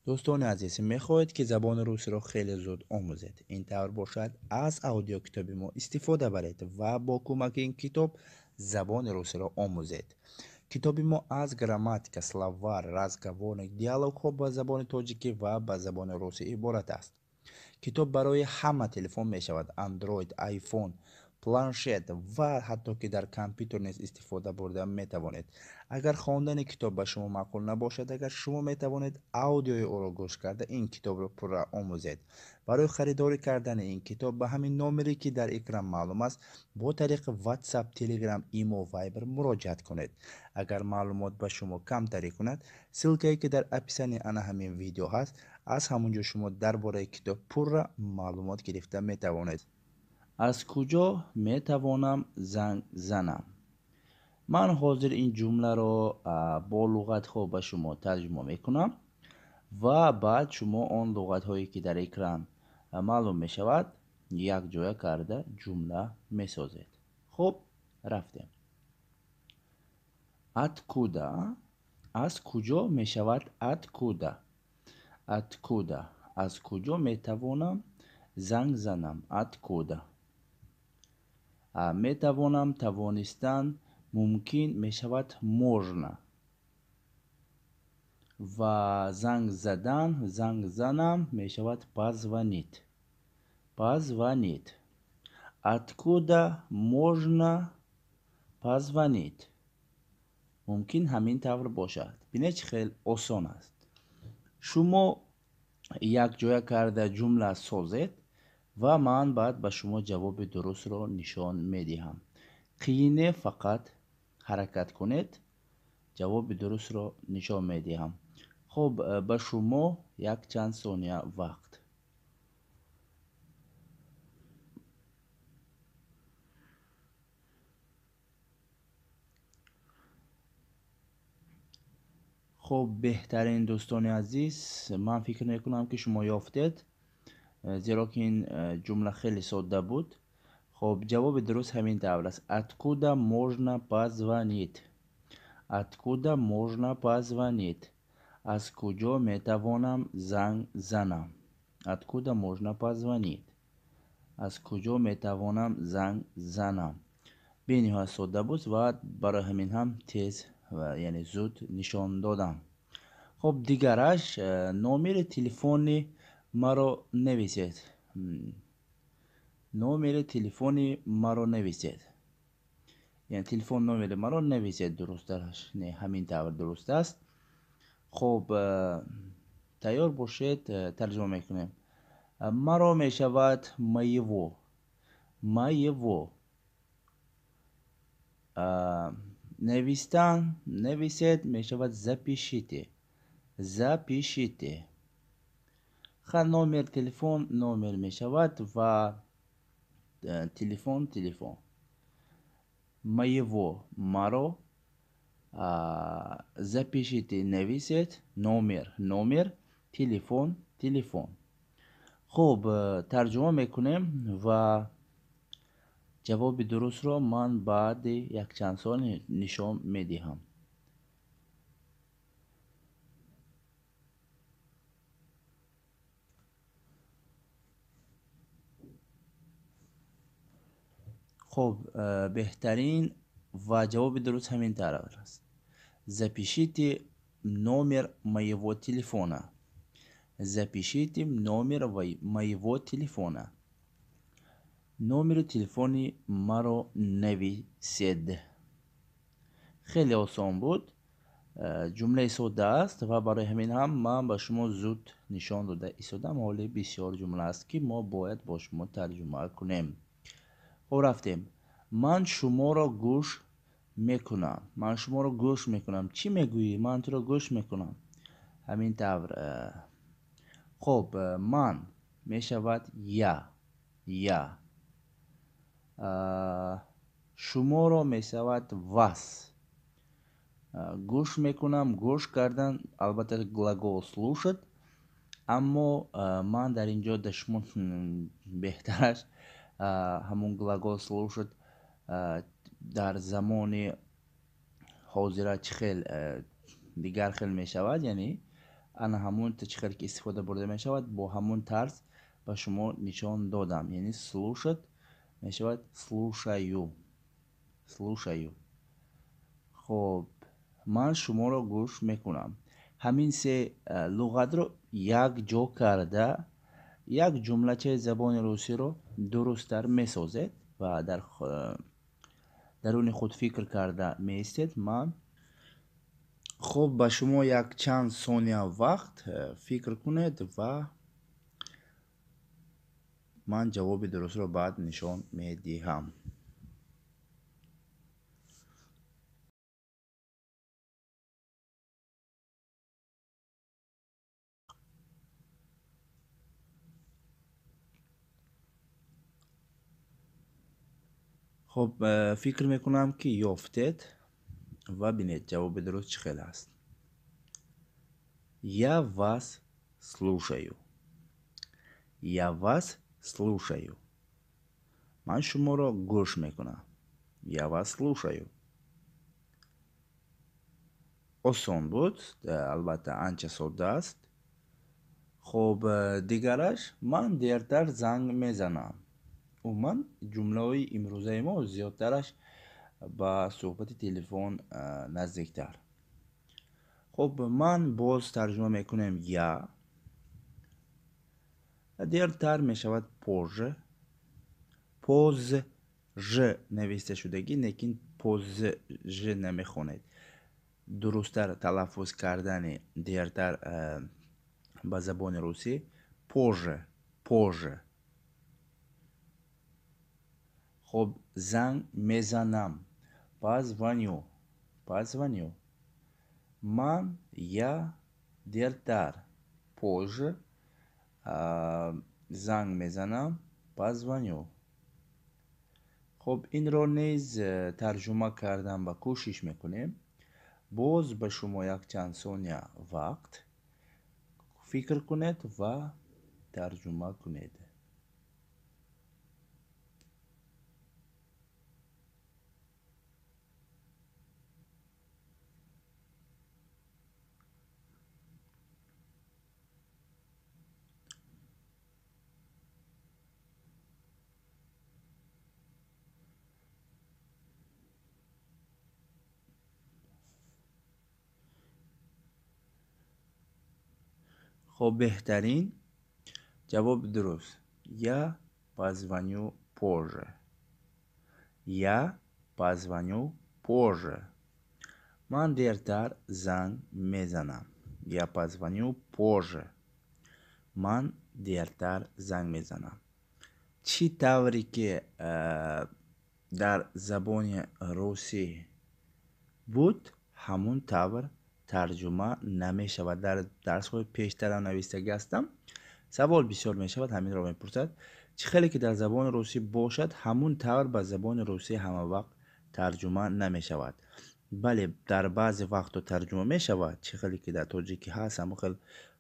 Дӯстони азиз, мехоҳед, ки забони русиро хеле зуд омӯзед? Ин тавр бошад, аз аудиокитоби мо истифода баред ва бо кӯмаки ин китоб забони русиро омӯзед. Китоби мо аз грамматика, словарь, разговорник, диалогҳо ба забони тоҷикӣ ва ба забони русӣ иборат аст. Китоб барои ҳама телефон мешавад: Android, iPhone, планшет ва ҳатто ки дар компютер низ истифода бурда метавонед. Агар хондани китоб ба шумо маъқул набошад, агар шумо метавонед аудиои ӯро гӯш карда ин китобро пурра омӯзед. Барои харидорӣ кардани ин китоб ба ҳамин номере, ки дар экран маълум аст, бо тариқи WhatsApp, Telegram, Imo, Viber муроҷиат кунед. Агар маълумот ба шумо камтарӣ кунад, ссылкае, ки дар описании ана ҳамин видео ҳаст, аз ҳамон ҷо шумо дар бораи китоб пурра маълумот гирифта метавонед. Аз куҷо метавонам занг занам? Ман ҳозир ин ҷумларо бо луғатҳо ба шумо тарҷума мекунам ва баъд шумо он луғатҳое, ки дар экран маълум мешавад, якҷоя карда ҷумла месозед. Хуб, рафтем. Откуда, аз куҷо мешавад откуда? Откуда, аз куҷо метавонам занг занам? Откуда. Метавонам, тавонистан, мумкин мешавад можно. Ва занг задан, занг занам мешавад позвонить. Позвонить. Откуда можно позвонить? Мумкин ҳамин тавр бошад. Бинед, чӣ хел осон аст. Шумо якҷоя карда ҷумла созед ва ман баъд ба шумо ҷавоби дурустро нишон медиҳам. Қиине, фақат ҳаракат кунед, ҷавоби дурустро нишон медиҳам. Хуб, ба шумо якчанд сония вақт. Хуб, беҳтарин, дӯстони азиз, ман фикр мекунам, ки шумо ёфтед, зеро ки ин ҷумла хеле содда буд. Хуб, ҷавоби дуруст ҳамин тавр аст: откуда можно позвонить? Откуда можно позвонить? Аз куҷо метавонам занг занам? Откуда можно позвонить? Аз куҷо метавонам занг занам? Бениҳоят содда буд ва барои ҳамин ҳам тез, яъне зуд нишон додам. Хуб, дигараш: номери телефони маро нависед. Номери телефони маро нависед, яъне телефон номери маро нависед дурусттараш. Не, ҳамин тавр дуруст аст. Хуб, тайёр бошед, тарҷума мекунем. Маро мешавад моего. Моего. Навистан, нависед мешавад запишите. Запишите. Ха, номер телефон номер мешавад ва телефон телефон. Моего маро, запишите нависед, номер номер, телефон телефон. Хуб, тарҷума мекунем ва ҷавоби дурустро ман баъди якчанд сония нишон медиҳам. Хуб, беҳтарин, ва ҷавоби дуруст ҳамин тавр аст: запишите номер моего телефона. Запишите номер моего телефона. Номери телефони маро нависед. Хеле осон буд, ҷумлаи содда аст ва барои ҳамин ҳам ман ба шумо зуд нишон дода истодам. Ҳоле бисёр ҷумла аст, ки мо бояд бо шумо тарҷума кунем. Хуб, рафтем. Ман шуморо гӯш мекунам. Ман шуморо гӯш мекунам. Чӣ мегӯӣ? Ман туро гӯш мекунам. Ҳамин тавр. Хуб, ман мешавад я. Я. Шуморо мешавад вас. Гӯш мекунам, гӯш кардан албатта глагол слушать, аммо ман дар ин ҷо да шумо беҳтараш ҳамун глагол слушать дар замони ҳозира чӣ хел дигар хел мешавад, яъне Ана ҳамун чӣ хел ки истифода бурда мешавад, бо ҳамун тарз ба шумо нишон додам. Яъне слушать мешавад слушаю. Слушаю. Хоб, ман шуморо гӯш мекунам. Ҳамин се луғатро якҷо карда як ҷумлачаи забони русиро дурусттар месозед ва дар даруни худ фикр карда меистед. Ман хуб ба шумо як чанд сония вақт фикр кунед ва ман ҷавоби дурустро баъд нишон медиҳам. Хуб, фикр мекунам ки ёфтед ва бинед ҷавоби дуруст чӣ хел аст. Я вас слушаю. Я вас слушаю. Ман шуморо гӯш мекунам. Я вас слушаю. Осон буд, албатта анча содда аст. Хуб, дигараш ман дертар занг мезанам. Умуман ҷумлаҳои имрӯзаи мо зиёдтараш ба суҳбати телефон наздиктар. Хуб, ман боз тарҷума мекунем я. Дертар мешавад позже. Поз ж нависта шудагӣ, лекин поз ж намехонед. Дурусттар талаффуз кардани дертар ба забони русӣ позже, позже. Хуб, занг мезанам. Позвоню. Позвоню. Ман, я, дертар, позже, занг мезанам, позвоню. Хуб, инро низ тарҷума кардан ба кӯшиш мекунем. Боз ба шумо якчанд сония вақт фикр кунед ва тарҷума кунед. Хуб, беҳтарин ҷавоб дуруст. Я позвоню позже. Я позвоню позже. Ман дертар занг мезанам. Я позвоню позже. Ман дертар занг мезанам. Чӣ тавре ки дар забони русӣ буд, ҳамун тавр тарҷума намешавад. Дар дарсҳои пештара навистагӣ ҳастам. Савол бисёр мешавад, ҳаминро мепурсад. Чӣ хеле ки дар забони русӣ бошад, ҳамун тавр ба забони русӣ ҳама вақт тарҷума намешавад. Бале, дар баъзе вақтҳо тарҷума мешавад, чӣ хеле ки дар тоҷикӣ ҳаст, ҳамон хел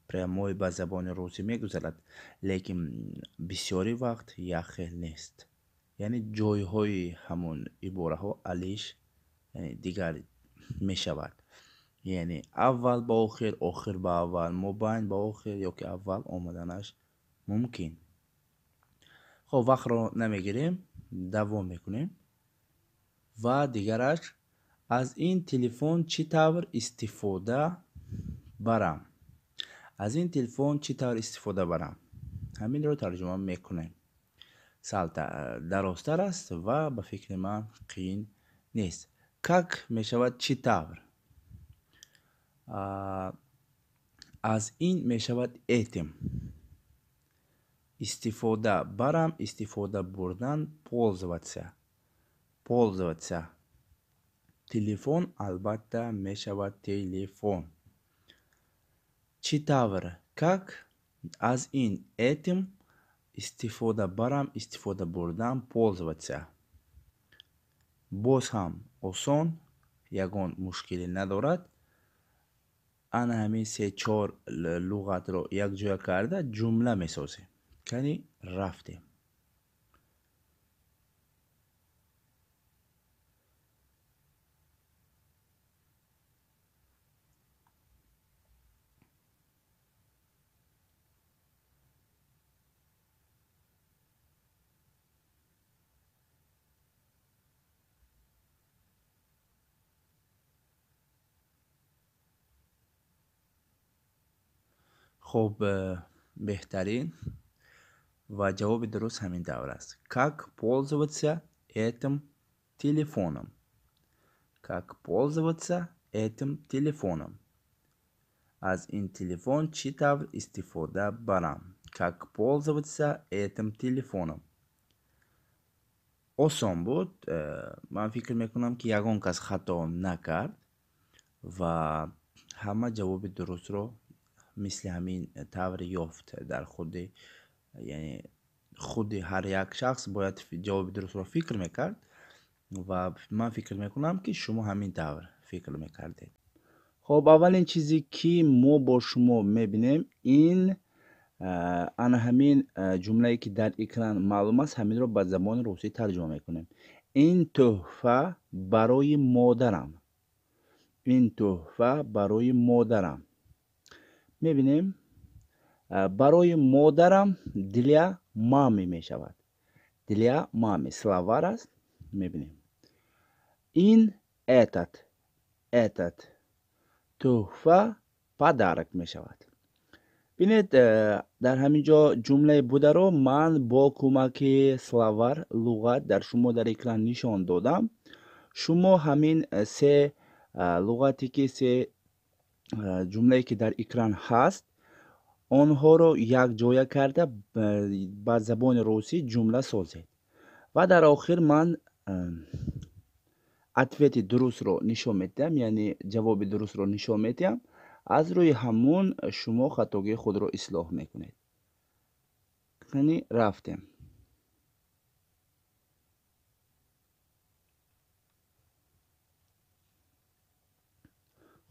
прямой ба забони русӣ мегузарад, лекин бисёри вақт як хел нест. Яъне ҷойҳои ҳамун ибораҳо алиш, яъне дигар мешавад. Яъне аввал ба охир, охир ба аввал, мобайн ба охир ё ки аввал омаданаш мумкин. Хоб, вақтро намегирем, давом мекунем. Ва дигараш аз ин телефон чӣ тавр истифода барам? Аз ин телефон чӣ тавр истифода барам? Ҳаминро тарҷума мекунем. Сал дарозтар аст ва ба фикри ман қиин нест. Как мешавад чӣ тавр? Аз ин мешавад этим. Истифода барам, истифода бурдан, пользоваться. Пользоваться. Телефон албатта мешавад телефон. Чӣ тавр? Как? Аз ин этим истифода барам, истифода бурдан, пользоваться. Боз ҳам осон, ягон мушкилӣ надорад. Ана ҳамин се-чор луғатро якҷоя карда ҷумла месозем. Кани рафтем. Хуб, беҳтарин ва ҷавоби дуруст ҳамин тавр аст. Как пользоваться этим телефоном? Как пользоваться этим телефоном? Аз ин телефон чӣ тавр истифода барам? Как пользоваться этим телефоном? Осон буд. Ман фикр мекунам, ки ягон кас хато накард ва ҳама ҷавоби дурустро мисли ҳамин тавр ёфт. Дар худи, яъне худи ҳар як шахс бояд ҷавоби дурустро фикр мекард ва ман фикр мекунам, ки шумо ҳамин тавр фикр мекардед. Хоб, аввалин чизе, ки мо бо шумо мебинем, ин ана ҳамин ҷумлае, ки дар экран маълум аст, ҳаминро ба забони русӣ тарҷума мекунем. Ин тӯҳфа барои модарам. Ин тӯҳфа барои модарам. Мебинем, барои модарам для мамы мешавад. Для мамы словарь аст. Мебинем, ин этот, этот, тӯҳфа подарок мешавад. Бинед, дар ҳамин ҷо ҷумлаи бударо ман бо кӯмаки словарь, луғат дар шумо дар экран нишон додам. Шумо ҳамин се луғате, ки се ҷумлае, ки дар экран ҳаст, онҳоро якҷоя карда ба забони русӣ ҷумла созед ва дар охир ман ответи дурустро нишон медиҳам, яъне ҷавоби дурустро нишон медиҳам. Аз рӯи ҳамун шумо хатогии худро ислоҳ мекунед. Яъне рафтем.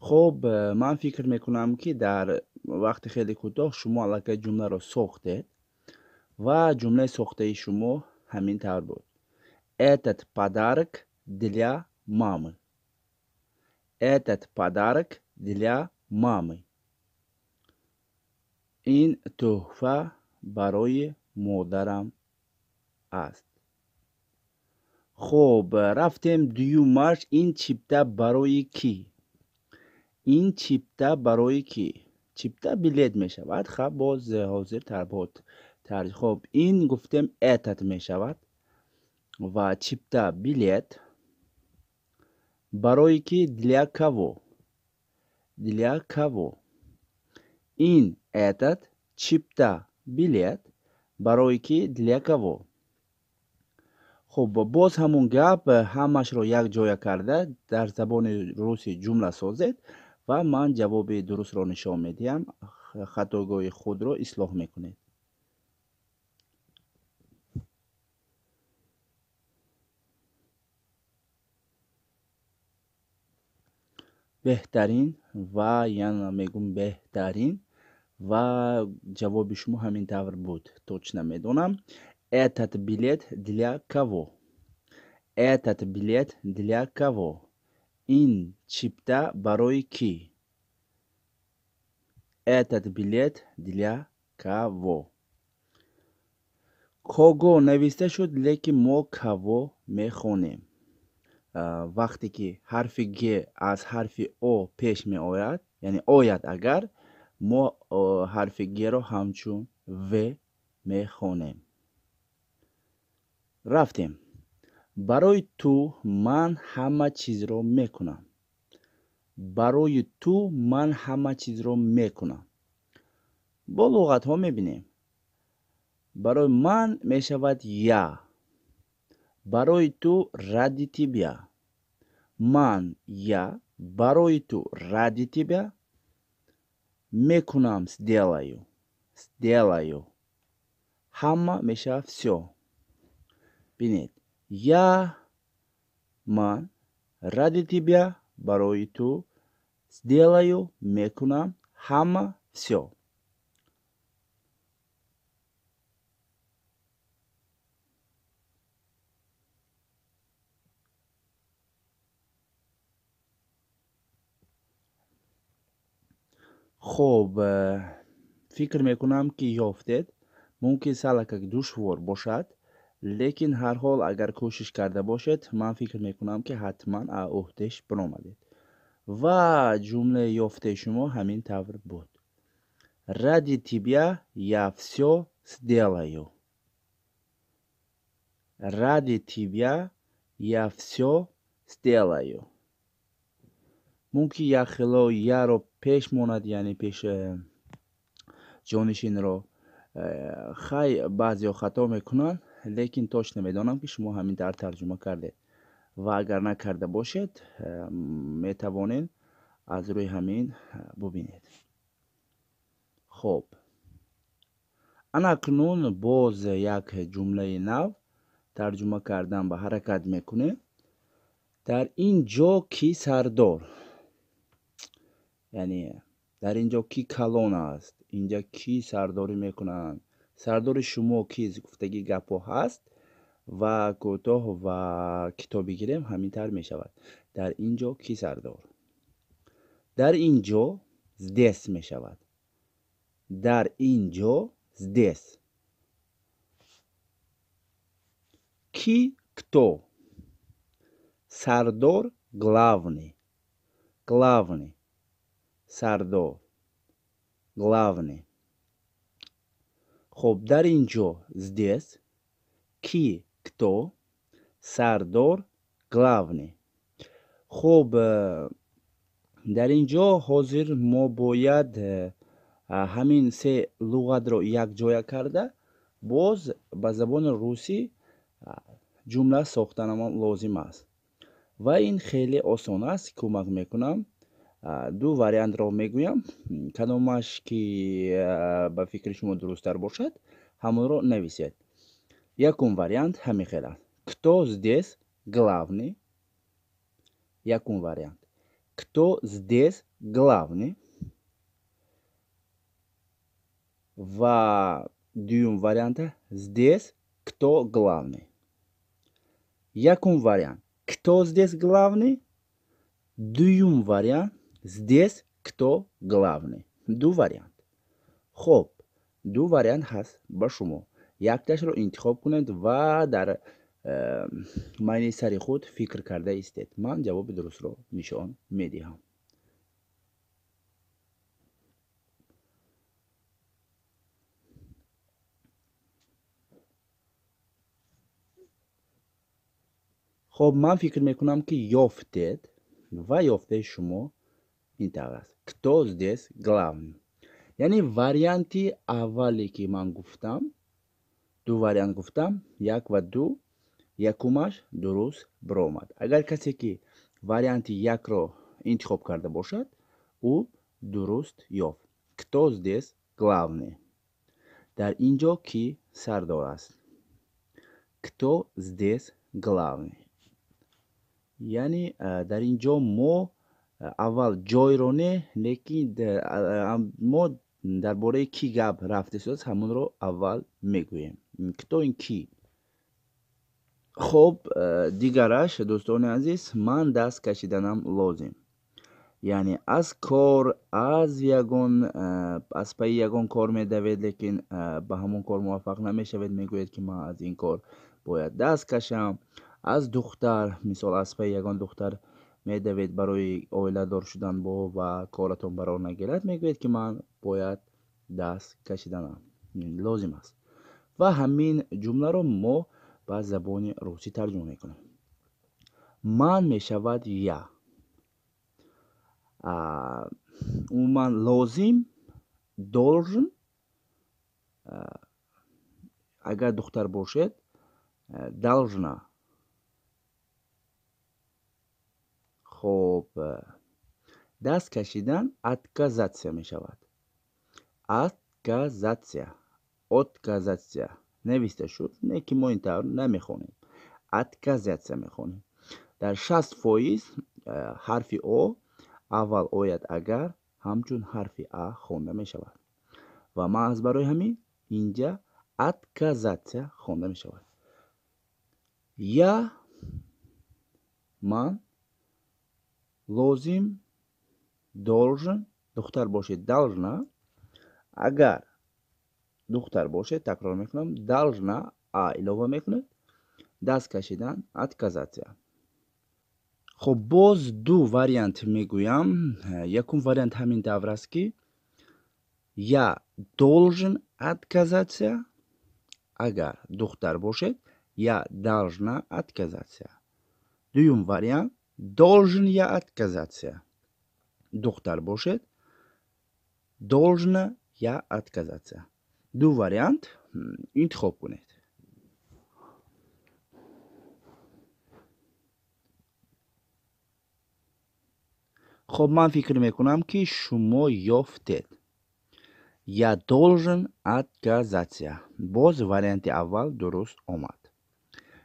Хуб, ман фикр мекунам, ки дар вақти хеле кӯтоҳ шумо аллакай ҷумларо сохтед ва ҷумлаи сохтаи шумо ҳамин тавр буд: этот подарок для мамы. Этот подарок для мамы. Ин тӯҳфа барои модарам аст. Хуб, рафтем дуюмаш. Ин чипта барои кӣ? Ин чипта барои кӣ? Чипта билет мешавад. Ха, боз ҳозир тарбот. Хуб, ин гуфтем этот мешавад ва чипта билет, барои ки для кого? Для кого? Ин этот, чипта билет, барои ки для кого? Хуб, боз ҳамун гап, ҳамашро якҷоя карда дар забони русӣ ҷумла созед ва ман ҷавоби дурустро нишон медиҳам, хатогоҳи худро ислоҳ мекунед. Беҳтарин ва яна мегӯм беҳтарин ва ҷавоби шумо ҳамин тавр буд, точно медонам. Этот билет для кого? Этот билет для кого? Ин чипта барои кӣ? Этот билет для кого? Кого нависта шуд, лекин мо кого мехонем. Вақте ки ҳарфи г аз ҳарфи о пеш меояд, яъне ояд агар, мо ҳарфи г-ро ҳамчун в мехонем. Рафтем. Барои ту ман ҳама чизро мекунам. Барои ту ман ҳама чизро мекунам. Бо луғатҳо мебинем. Барои ман мешавад я, барои ту ради тебя. Ман я, барои ту ради тебя, мекунам сделаю, сделаю, ҳама мешавад всё. Бинед, я ман, ради тебя барои ту, сделаю мекунам, ҳама всё. Хуб, фикр мекунам, ки ёфтед. Мумкин салакак душвор бошад, лекин ҳар ҳол агар кӯшиш карда бошед, ман фикр мекунам, ки ҳатман уҳдеш баромадед ва ҷумлаи ёфтаи шумо ҳамин тавр буд. Ради тебя я всё сделаю. Ради тебя я всё сделаю. Мумкин як хело яро пеш монад, яъне пеш ҷонишинро. Хай, баъзеҳо хато мекунанд, лекин точно медонам, ки шумо ҳамин тавр тарҷума кардед. Ва агар накарда бошед, метавонед аз рӯи ҳамин бубинед. Хоб, ана акнун боз як ҷумлаи нав тарҷума кардан ба ҳаракат мекунем. Дар ин ҷо кӣ сардор? Яъне дар ин ҷо кӣ калон аст? Инҷа кӣ сардорӣ мекунанд? Сардори шумо кист? Гуфтагӣ гапҳо ҳаст ва кӯтоҳ ва китобӣ гирем, ҳамин тавр мешавад. Дар ин ҷо кӣ сардор? Дар ин ҷо здесь мешавад. Дар ин ҷо здесь. Кӣ кто? Сардор главный. Главный. Сардор. Главный. Хоб, дар ин ҷо здесь, кӣ кто, сардор главный. Хоб, дар ин ҷо ҳозир мо бояд ҳамин се луғатро якҷоя карда боз ба забони русӣ ҷумла сохтанамон лозим аст. Ва ин хеле осон аст, кӯмак мекунам. Ду вариантро мегӯям, кадомаш ки ба фикри шумо дурусттар бошад, ҳамонро нависед. Якум вариант ҳамин хел аст: кто здесь главный? Якум вариант: кто здесь главный? Ва дуюм варианта: здесь кто главный? Якум вариант: кто здесь главный, дуюм вариант: здесь кто главный. Ду вариант. Хоб, ду вариант ҳаст ба шумо, якташро интихоб кунед ва дар майни сари худ фикр карда истед. Ман ҷавоби дурустро нишон медиҳам. Хоб, ман фикр мекунам, ки ёфтед ва ёфтаи шумо ин тавр аст: кто здесь главный. Яъне варианти аввале ки ман гуфтам, ду вариант гуфтам, як ва ду, якумаш дуруст биромад. Агар касе ки варианти якро интихоб карда бошад, ӯ дуруст ёфт. Кто здесь главный? Дар ин ҷо кӣ сардор аст? Кто здесь главный? Яъне дар ин ҷо мо аввал ҷойро не, лекин мо дар бораи кӣ гап рафта истодааст, ҳамонро аввал мегӯем. Кто ин кӣ. Хоб, дигараш, дӯстони азиз, ман даст кашиданам лозим, яъне аз кор, аз ягон, аз пайи ягон кор медавед, лекин ба ҳамон кор муваффақ намешавед, мегӯед, ки ман аз ин кор бояд даст кашам. Аз духтар, мисол, аз пайи ягон духтар медавед барои оиладор шудан бо ва коратон барор нагирад, мегӯед, ки ман бояд даст кашиданам лозим аст. Ва ҳамин ҷумларо мо ба забони русӣ тарҷума мекунем. Ман мешавад я, умуман лозим должен, агар духтар бошед, должна. Хоб, даст кашидан отказаться мешавад. Отказаться, отказаться нависта шуд, не ки мо ин тавр намехонем, отказаться мехонем. Дар 60% ҳарфи о аввал ояд, агар ҳамчун ҳарфи а хонда мешавад. Ва маҳз барои ҳамин инҷа отказаться хонда мешавад. Я ман, лозим должен, духтар бошед, должна, агар духтар бошед, такрор мекунам, должна, а илова мекунед, даст кашидан отказаться. Хоб, боз ду вариант мегӯям. Якум вариант ҳамин тавр аст, ки Я должен отказаться. Агар духтар бошед, я должна отказаться. Дуюм вариант: должен я отказаться. Духтар бошед, должна я отказаться. Ду вариант интихоб кунед. Хоб, ман фикр мекунам, ки шумо ёфтед. Я должен отказаться. Боз варианти аввал дуруст омад.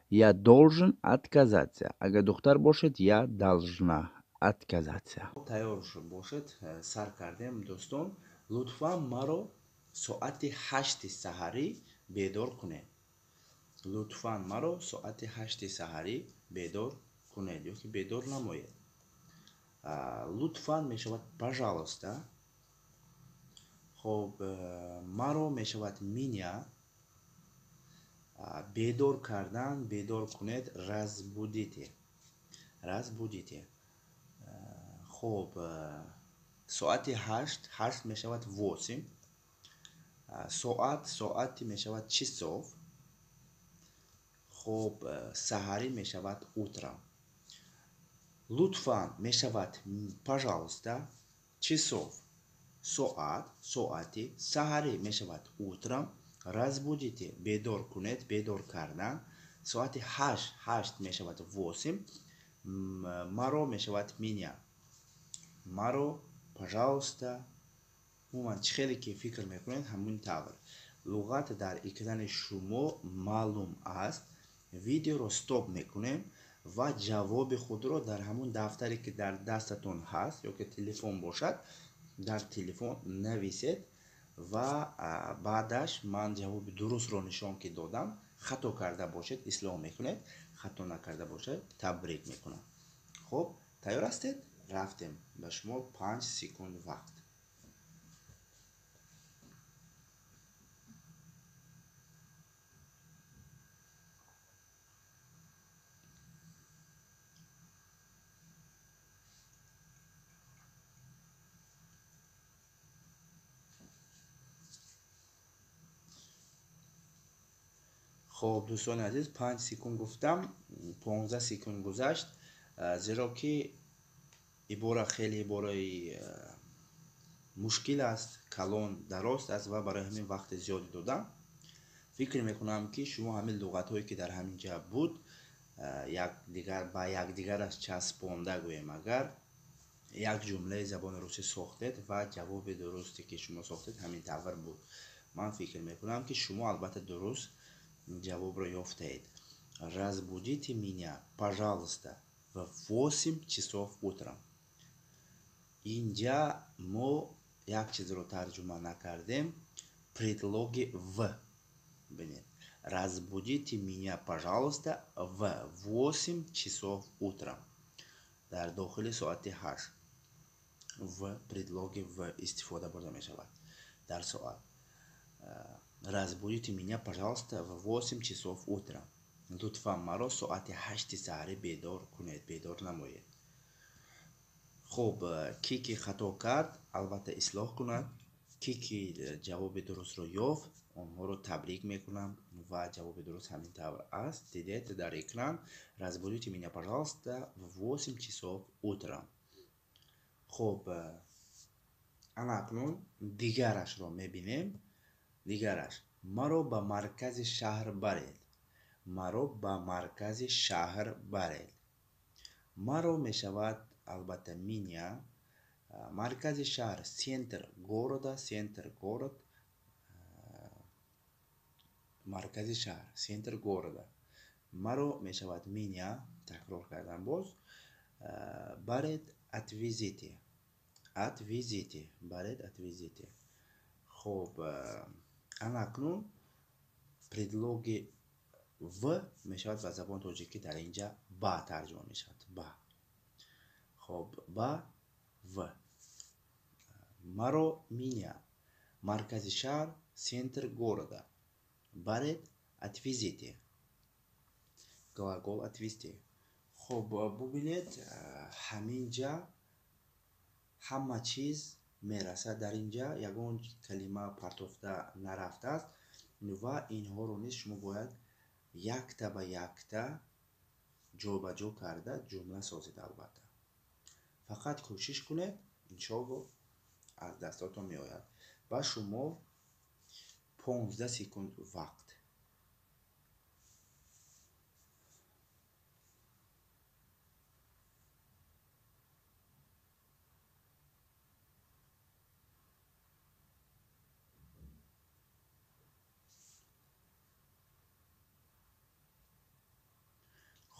Я должен отказаться. Агар духтар бошед, я должна отказаться. Тайёр бошед, сар кардем, дӯстон. Лутфан маро соати 8 саҳарӣ бедор кунед. Лутфан маро соати 8 саҳарӣ бедор кунед ёки бедор намоед. Лутфан мешавад пожалуйста. Хоб, маро мешавад меня. Бедор кардан, бедор кунед, разбудите. Разбудите. Хоб, соати 8, 8 мешавад 8. Соат, соати мешавад часов. Хоб, саҳарӣ мешавад утром. Лутфан мешавад пожалуйста, часов, соат, соати, саҳарӣ мешавад утром, разбудите, бедор кунед, бедор кардан, соати 8, 8 мешавад 8, маро мешавад меня. Маро, пожалуйста, умуман чӣ хеле ки фикр мекунед, ҳамин тавр. Луғат дар экрани шумо маълум аст. Видеоро стоп мекунем ва ҷавоби худро дар ҳамун дафтаре, ки дар дастатон ҳаст ё ки телефон бошад, дар телефон нависед ва баъдаш ман ҷавоби дурустро нишон ки додам, хато карда бошед, ислоҳ мекунед, хато накарда бошед, табрик мекунам. Хоб, тайёр ҳастед? Рафтем. Ба шумо 5 секунд вақт. Хоб, дӯстони азиз, 5 секунд гуфтам, 15 секунд гузашт, зеро ки ибора хеле ибораи мушкил аст, калон, дароз аст ва барои ҳамин вақти зиёде додам. Фикр мекунам, ки шумо ҳамин луғатҳое, ки дар ҳамин ҷа буд, якдигар ба якдигараш часпонда гӯем, агар як ҷумлаи забони русӣ сохтед ва ҷавоби дурусте, ки шумо сохтед, ҳамин тавр буд. Ман фикр мекунам, ки шумо албатта дуруст ҷавобро ёфтаед. Разбудите меня, пожалуйста, в 8 часов утром. Инҷа мо як чизро тарҷума накардем, предлоги в. Бинед. Разбудите меня, пожалуйста, в 8 часов утром. Дар дохили соати 8 в предлоги в истифода бурда мешавад дар соат. Разбудите меня, пожалуйста, в 8 часов утра. Лутфан маро соати 8 саҳарӣ бедор кунед, бедор намоед. Хуб, ки ки хато кард, албатта ислоҳ кунад. Ки ки ҷавоби дурустро ёфт, онҳоро табрик мекунам ва ҷавоби дуруст ҳамин тавр аст. Дидед дар экран: разбудите меня, пожалуйста, в 8 часов утра. Хуб, ана акнун дигарашро мебинем. Дигараш: маро ба маркази шаҳр баред. Маро ба маркази шаҳр баред. Маро мешавад албатта меня. Маркази шаҳр, центр города, центр город, маркази шаҳр, центр города. Маро мешавад меня, такрор кардам боз. Баред, отвезите. Отвезите. Баред, отвезите. Хоб, ана акнун предлоги в мешавад ба забони тоҷикӣ дар инҷа ба тарҷума мешавад. Ба. Хоб, ба, в. Маро, меня. Маркази шаҳр, центр города. Баред, отвезите. Глагол отвезти. Хоб, бубинед, ҳамин ҷа ҳама чиз мерасад. Дар инҷа ягон калима партофта нарафтааст ва инҳоро низ шумо бояд якта ба якта ҷобаҷо карда ҷумла созед. Албатта, фақат кӯшиш кунед, иншоалло аз дастотон меояд. Ба шумо 15 секунд вақт.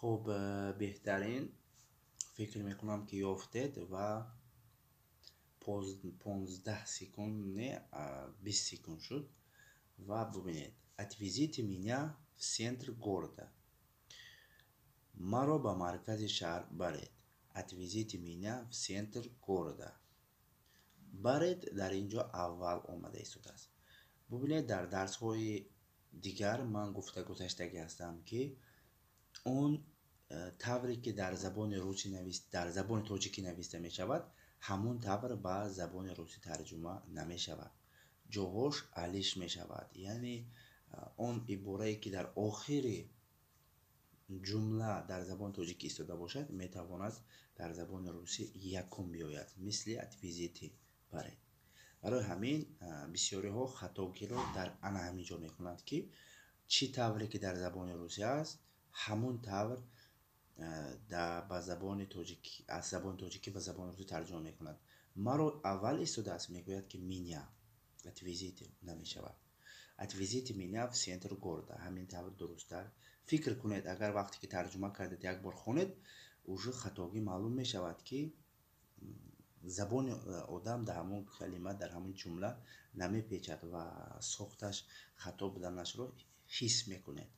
Хуб, беҳтарин, фикр мекунам, ки ёфтед ва 15 секунд не, 20 секунд шуд. Ва бубинед: отвезите меня в центр города, маро ба маркази шаҳр баред. Отвезите меня в центр города. Баред дар ин ҷо аввал омада истодааст. Бубинед, дар дарсҳои дигар ман гуфта гузаштагӣ ҳастам, ки он тавре ки дар забони русӣ навис, дар забони тоҷикӣ нависта мешавад, ҳамон тавр ба забони русӣ тарҷума намешавад, ҷоҳош алиш мешавад. Яъне он иборае, ки дар охири ҷумла дар забони тоҷикӣ истода бошад, метавонад дар забони русӣ якум биёяд, мисли отвезите, баред. Барои ҳамин бисёриҳо хатогиро дар ана ҳамин ҷо мекунанд, ки чӣ тавре ки дар забони русӣ аст, ҳамон тавр ба забони тоҷикӣ, аз забони тоҷикӣ ба забони русӣ тарҷума мекунад. Маро аввал истодааст, мегӯяд, ки меня отвезите намешавад, отвезите меня в центр города, ҳамин тавр дурусттар. Фикр кунед, агар вақте ки тарҷума кардед, як бор хонед, уже хатогӣ маълум мешавад, ки забони одам дар ҳамон калима, дар ҳамон ҷумла намепечад ва сохташ хато буданашро ҳис мекунед.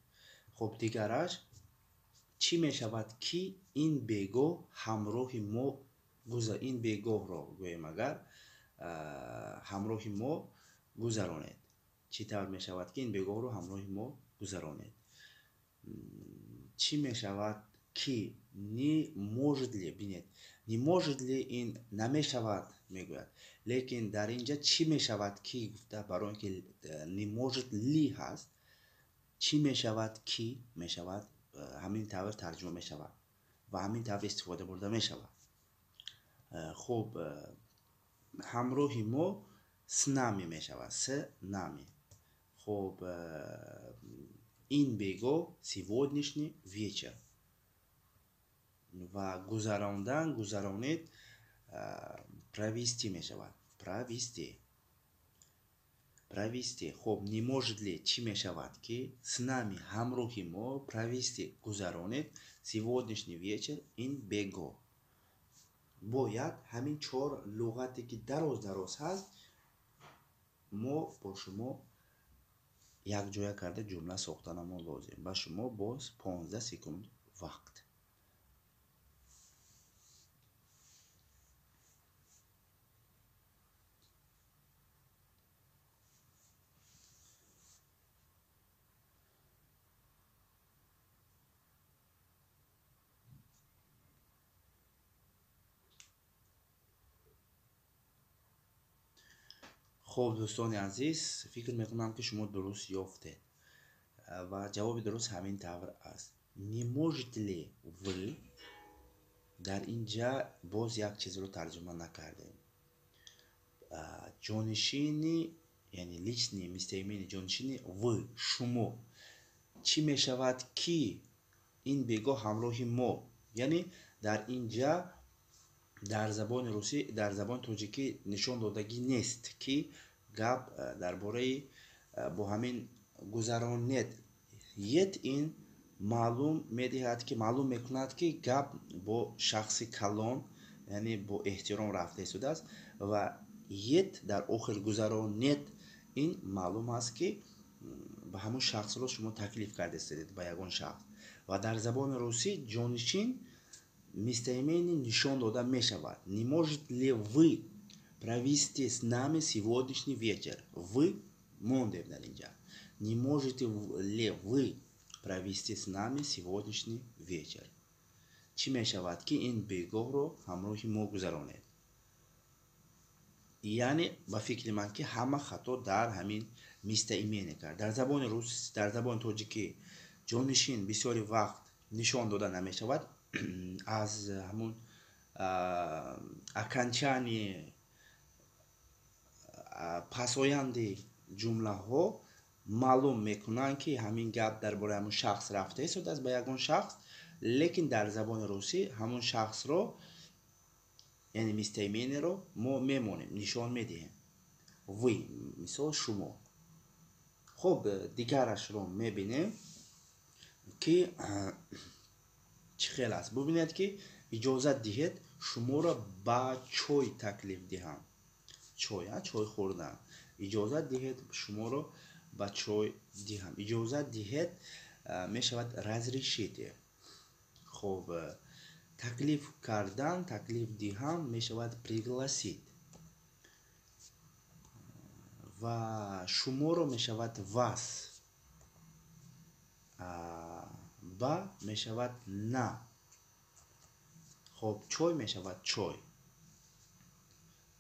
Хуб, дигараш: чӣ мешавад, ки ин бегоҳ ҳамроҳи мо, ин бегоҳро гӯем, агар ҳамроҳи мо гузаронед? Чӣ тавр мешавад, ки ин бегоҳро ҳамроҳи мо гузаронед? Чӣ мешавад ки, не может ли. Бинед, не может ли ин намешавад мегӯяд, лекин дар инҷа чӣ мешавад ки гуфта, барои он ки не может ли ҳаст, чӣ мешавад ки мешавад, ҳамин тавр тарҷума мешавад ва ҳамин тавр истифода бурда мешавад. Хуб, ҳамроҳи мо с нами мешавад, с нами. Хуб, ин бегоҳ, сегодняшний вечер. Ва гузарондан, гузаронед, провести мешавад, провести, провести. Хуб, не может ли, чӣ мешавад ки, с нами, ҳамроҳи мо, провести, гузаронед, сегодняшний вечер, ин бегоҳ. Бояд ҳамин чор луғате, ки дароз дароз ҳаст, мо бо шумо якҷоя карда ҷумла сохтанамон лозим. Ба шумо боз 15 секунд вақт. Хуб, дӯстони азиз, фикр мекунам, ки шумо дуруст ёфтед ва ҷавоби дуруст ҳамин тавр аст: не можете ли вы. Дар ин ҷа боз як чизро тарҷума накардем: ҷонишини, яъне личный местоимение, ҷонишини вы, шумо. Чӣ мешавад, ки ин бегоҳ ҳамроҳи мо, яъне дар ин ҷа дар забони русӣ, дар забони тоҷикӣ нишон додагӣ нест, ки гап дар бораи бо ҳамин гузаронед, ед. Ин маълум медиҳад, ки маълум мекунад, ки гап бо шахси калон, яъне бо эҳтиром рафта истодааст. Ва ед дар охир, гузаронед, ин маълум аст, ки ба ҳамон шахсро шумо таклиф карда истодед, ба ягон шахс. Ва дар забони русӣ ҷонишин, местоимение, нишон дода мешавад. Не может ли вы провести с нами сегодняшний вечер? Вы мондем дар инҷа. Не можете ли вы провести с нами сегодняшний вечер? Чӣ мешавад, ки ин бегоҳро ҳамроҳи мо гузаронед? Яъне ба фикри ман, ки ҳама хато дар ҳамин местоимение кард. Дар забони рус, дар забони тоҷикӣ ҷонишин бисёри вақт нишон дода намешавад. Аз ҳамун окончание пасоянди ҷумлаҳо маълум мекунанд, ки ҳамин гап дар бораи ҳамун шахс рафта истодааст ба ягон шахс, лекин дар забони русӣ ҳамун шахсро, яъне местоимениеро мо мемонем, нишон медиҳем. Вы, мисол, шумо. Хуб, дигарашро мебинем, ки чӣ хел аст. Бубинед, ки иҷозат диҳед шуморо ба чой таклиф диҳам. Чой, чой хӯрдан. Иҷозат диҳед шуморо ба чой диҳам. Иҷозат диҳед мешавад разрешите. Хуб, таклиф кардан, таклиф диҳам мешавад пригласить. Ва шуморо мешавад вас. Ба мешавад на. Хуб, чой мешавад чой.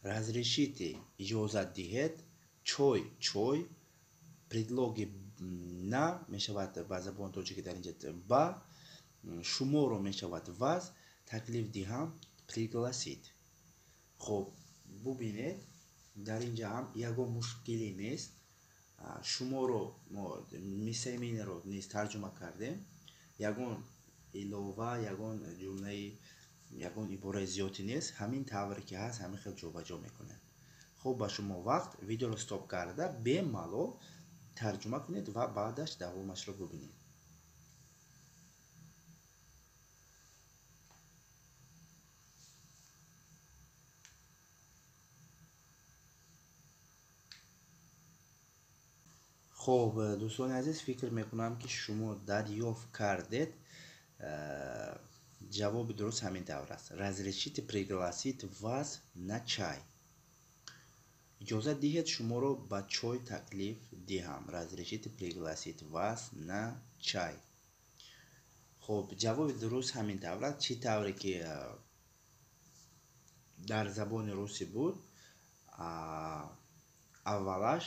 Разрешите иҷозат диҳед, чой чой, предлоги на мешавад ба забони тоҷикӣ дар инҷа ба, шуморо мешавад вас, таклиф диҳам пригласить. Хуб, бубинед, дар инҷа ҳам ягон мушкилӣ нест. Шуморо мо местоимениеро низ тарҷума кардем. Ягон илова, ягон ҷумлаи, ягон ибораи зиёдӣ нест. Ҳамин тавре ки ҳаст, ҳамин хел ҷобаҷо мекунем. Хуб, ба шумо вақт видеоро стоп карда бемалол тарҷума кунед ва баъдаш давомашро бубинед. Хуб, дӯстони азиз, фикр мекунам, ки шумо дарёфт кардед. Ҷавоби дуруст ҳамин тавр аст. Разрешите пригласить вас на чай. Иҷозат диҳед шуморо ба чой таклиф диҳам. Разрешите пригласить вас на чай. Хуб, ҷавоби дуруст ҳамин тавр аст. Чӣ тавре ки дар забони русӣ буд, аввалаш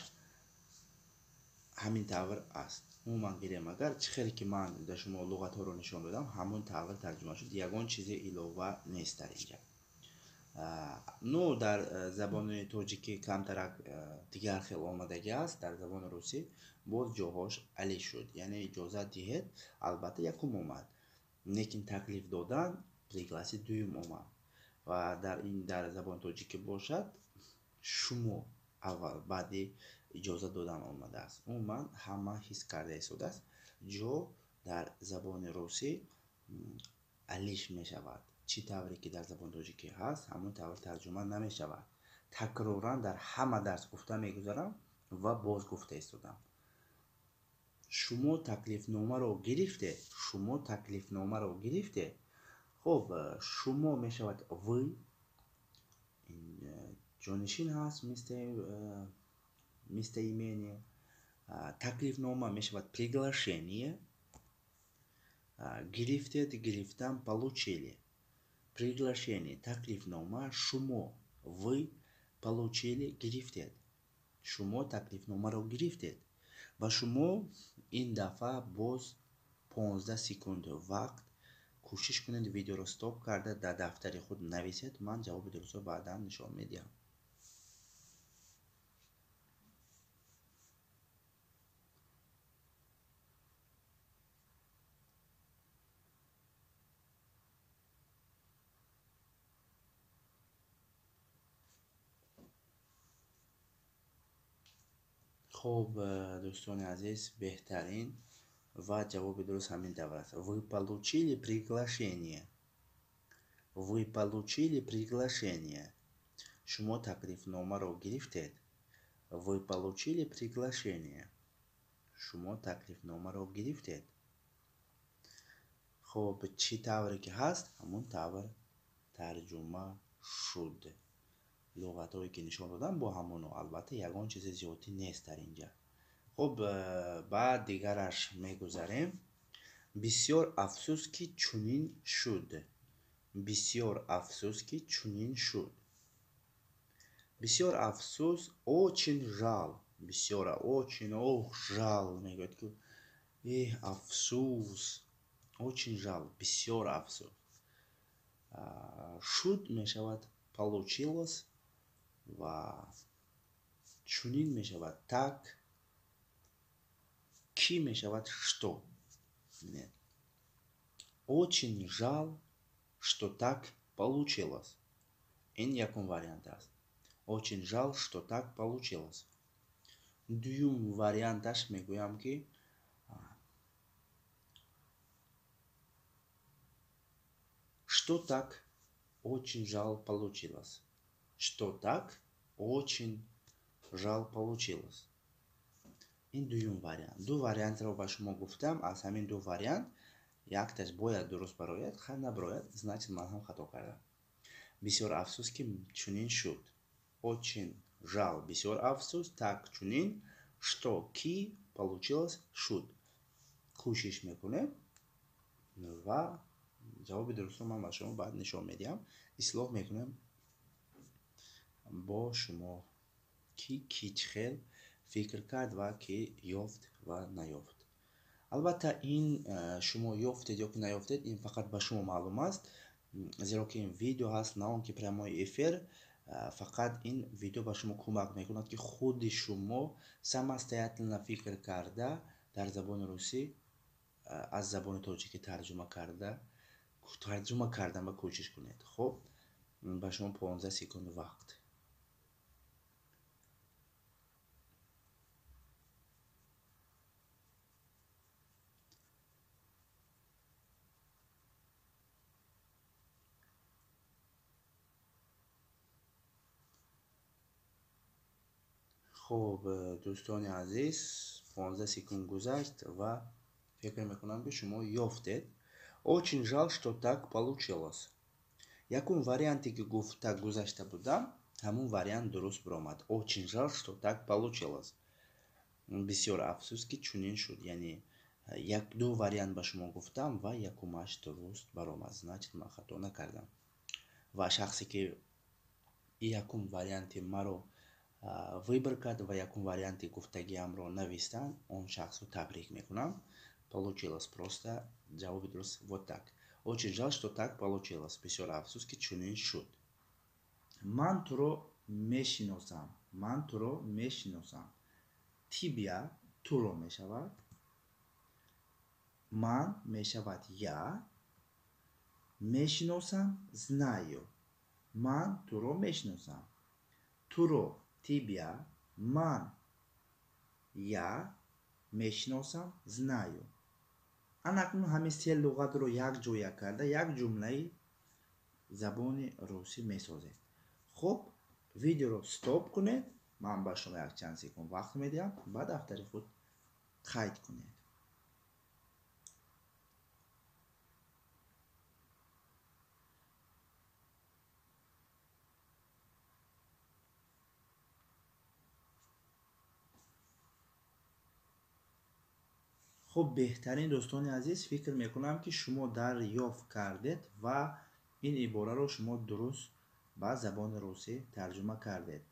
ҳамин тавр аст. Умуман гирем агар, чӣ хеле ки ман дар шумо луғатҳоро нишон додам, ҳамон тавр тарҷума шуд. Ягон чизе илова нест дар инҷа. Ну, дар забони тоҷикӣ камтарак дигар хел омадагӣ аст, дар забони русӣ боз ҷоҳош алӣ шуд. Яъне иҷозат диҳед, албатта, якум омад, лекин таклиф додан пригласить дуюм омад. Ва дар ин дар забони тоҷикӣ бошад, шумо аввал, баъди иҷозат додан омадааст. Умуман ҳама ҳис карда истодааст, ҷо дар забони русӣ алиш мешавад. Чӣ тавре ки дар забони тоҷикӣ ҳаст, ҳамон тавр тарҷума намешавад. Такроран дар ҳама дарс гуфта мегузарам ва боз гуфта истодам. Шумо таклифномаро гирифтед? Шумо таклифномаро гирифтед? Хуб, шумо мешавад вы, ҷонишин ҳаст местоимение. Таклифнома мешавад приглашение. Гирифтед, гирифтан получили. Приглашение, таклифнома, шумо вы получили, гирифтед. Шумо таклифномаро гирифтед. Ва шумо ин дафъа боз 15 секунд вақт, кӯшиш кунед видеоро стоп карда дар дафтари худ нависед. Ман ҷавоби дурустро баъдан нишон медиҳам. Хуб, дӯстони азиз, беҳтарин ва ҷавоби дуруст ҳамин тавр аст. Вы получили приглашение. Вы получили приглашение. Шумо таклифномаро гирифтед. Вы получили приглашение. Шумо таклифномаро гирифтед. Хуб, чӣ тавре ки ҳаст, ҳамон тавр тарҷума шуд. Луғатҳое ки нишон додам, бо ҳамоно, албатта, ягон чизи зиёдӣ нест дар инҷа. Хуб, ба дигараш мегузарем. Бисёр афсӯс, ки чунин шуд. Бисёр афсӯс, ки чунин шуд. Бисёр афсӯс, очень жал. Бисёр, очень, ох, жал мегӯяд ки эҳ, афсӯс. Очень жал, бисёр афсӯс. Шуд мешавад получилось ва чунин мешавад так, ки мешавад что. Бинед. Очень жал, что так получилось. Ин якум вариант аст. Очень жал, что так получилось. Дуюм варианташ мегӯям ки что так очень жал получилось. Что так очень жал получилось. Ин дуюм вариант. Ду вариантро ба шумо гуфтам. Аз ҳамин ду вариант якташ бояд дуруст барояд, хай набарояд, значит ман ҳам хато кардам. Бисёр афсӯс ки чунин шуд. Очень жал, бисёр афсӯс, так чунин, что ки получилось шуд. Кӯшиш мекунем ва ҷавоби дурустро ман ба шумо баъд нишон медиҳам. Ислоҳ мекунем бо шумо ки ки чӣ хел фикр кард ва ки ёфт ва наёфт. Албатта ин шумо ёфтед ё ки наёфтед, ин фақат ба шумо маълум аст, зеро ки ин видео ҳаст, на он ки прямой эфир. Фақат ин видео ба шумо кӯмак мекунад, ки худи шумо самостоятельно фикр карда дар забони русӣ аз забони тоҷикӣ тарҷума кардан ба кӯшиш кунед. Хуб, ба шумо 15 секунд вақт. Хуб, дӯстони азиз, 15 секунд гузашт ва фикр мекунам, ки шумо ёфтед. Очень жаль, что так получилось. Якум варианте ки гуфта гузашта будам, ҳамун вариант дуруст баромад. Очень жаль, что так получилось. Бисёр афсӯс, ки чунин шуд. Яъне як ду вариант ба шумо гуфтам ва якумаш дуруст баромад. Значит, ман хато накардам. Ва шахсе ки якум варианти маро выбор кард ва якум варианти гуфтагиамро навистанд, он шахсро табрик мекунам. Получилось просто ҷавоби дуруст вот так. Очень жаль, что так получилось. Бисёр афсӯс, ки чунин шуд. Ман туро мешиносам. Ман туро мешиносам. Тебя туро мешавад. Ман мешавад я. Мешиносам знаю. Ман туро мешиносам. Туро тебя, ман я, мешиносам знаю. Анакнун ҳамин се луғатро якҷоя карда як ҷумлаи забони русӣ месозед. Хуб, видеоро стоп кунед. Ман ба шумо якчанд секунд вақт медиҳам, ба дафтари худ қайд кунед. Хуб, беҳтарин дӯстони азиз, фикр мекунам, ки шумо дарёфт кардед ва ин ибораро шумо дуруст ба забони русӣ тарҷума кардед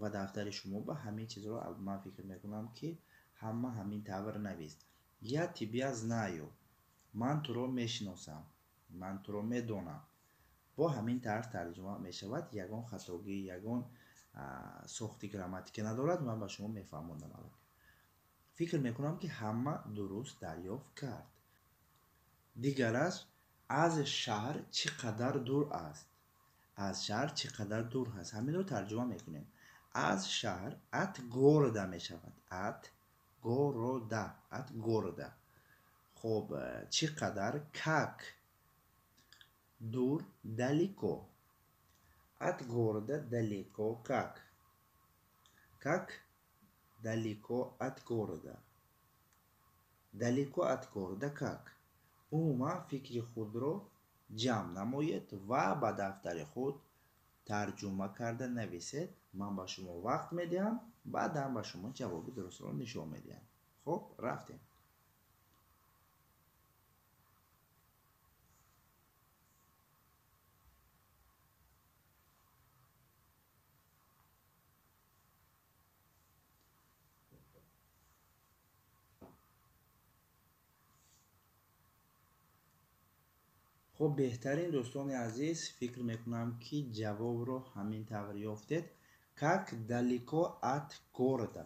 ва дафтари шумо ба ҳамин чизро ман фикр мекунам, ки ҳама ҳамин тавр навист. Я тебя знаю. Ман туро мешиносам. Ман туро медонам. Бо ҳамин тарз тарҷума мешавад. Ягон хатогӣ, ягон сохти грамматика надорад. Ман ба шумо мефаҳмондам аллакай. Фикр мекунам, ки ҳама дуруст дарёфт кард. Дигараш аз шаҳр чӣ қадар дур аст? Аз шаҳр чӣ қадар дур аст? Ҳаминро тарҷума мекунем. Аз шаҳр от города мешавад. От города, от города. Хуб, чӣ қадар как дур далеко. От города далеко как. Как далеко от города. Далеко от города как. Умуман фикри худро ҷамъ намоед ва ба дафтари худ тарҷума карда нависед. Ман ба шумо вақт медиҳам, баъдан ба шумо ҷавоби дурустро нишон медиҳам. Хуб, рафтем. Хуб, беҳтарин дӯстони азиз, фикр мекунам, ки ҷавобро ҳамин тавр ёфтед. Как далеко от города?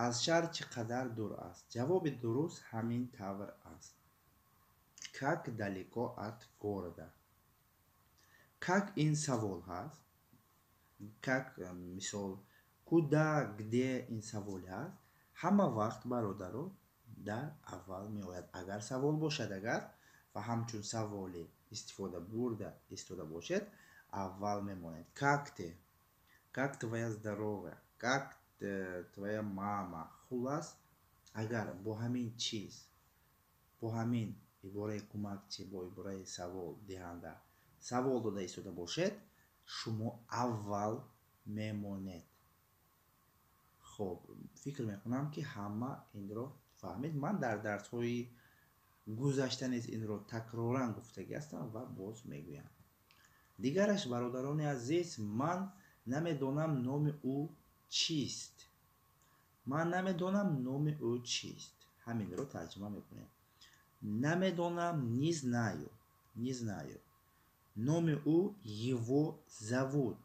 Аз шаҳр чӣ қадар дур аст? Ҷавоби дуруст ҳамин тавр аст. Как далеко от города? Как ин савол ҳаст. Как, мисол, куда, где ин савол ҳаст. Ҳама вақт, бародаро, дар аввал меояд. Агар савол бошад, агар ва ҳамчун саволе истифода бурда истода бошед, аввал мемонед. Как ты? Как твоя здоровье? Как твоя мама? Хулас, агар бо ҳамин чиз, бо ҳамин ибораи кӯмакчӣ, бо ибораи савол диҳанда савол дода истода бошед, шумо аввал мемонед. Хоб, фикр мекунам, ки ҳама инро фаҳмид. Ман дар дарсҳои гузашта низ инро такроран гуфтагӣ ҳастам ва боз мегӯям. Дигараш, бародарони азиз, ман намедонам номи ӯ чист. Ман намедонам номи ӯ чист. Ҳаминро тарҷима мекунем. Намедонам, не знаю, не знаю. Номи ӯ, его зовут.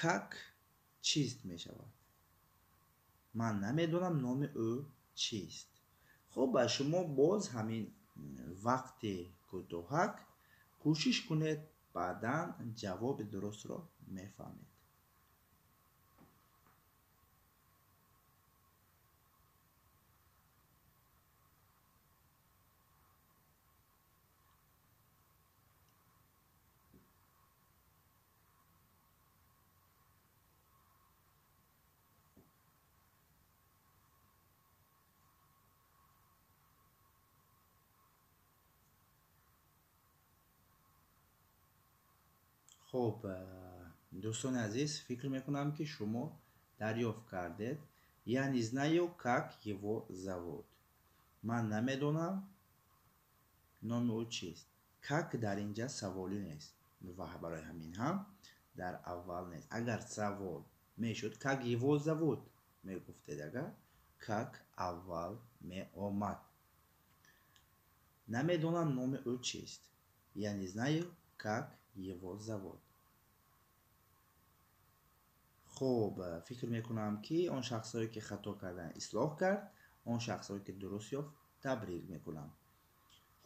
Как чист мешавад. Ман намедонам номи ӯ чист. Хуб, ба шумо боз ҳамин вақти кӯтоҳак кӯшиш кунед, баъдан ҷавоби дурустро мефаҳмед. Хуб, дӯстони азиз, фикр мекунам, ки шумо дарёфт кардед. Я не знаю, как его зовут. Ман намедонам номи ӯ чист. Как дар инҷа саволӣ нест ва барои ҳамин ҳам дар аввал нест. Агар савол мешуд, как его зовут мегуфтед, агар как аввал меомад. Намедонам номи ӯ чист. Я не знаю, как его зовут. Хуб, фикр мекунам, ки он шахсҳое, ки хато кардан, ислоҳ кард, он шахсҳое, ки дуруст ёфт, табрик мекунам.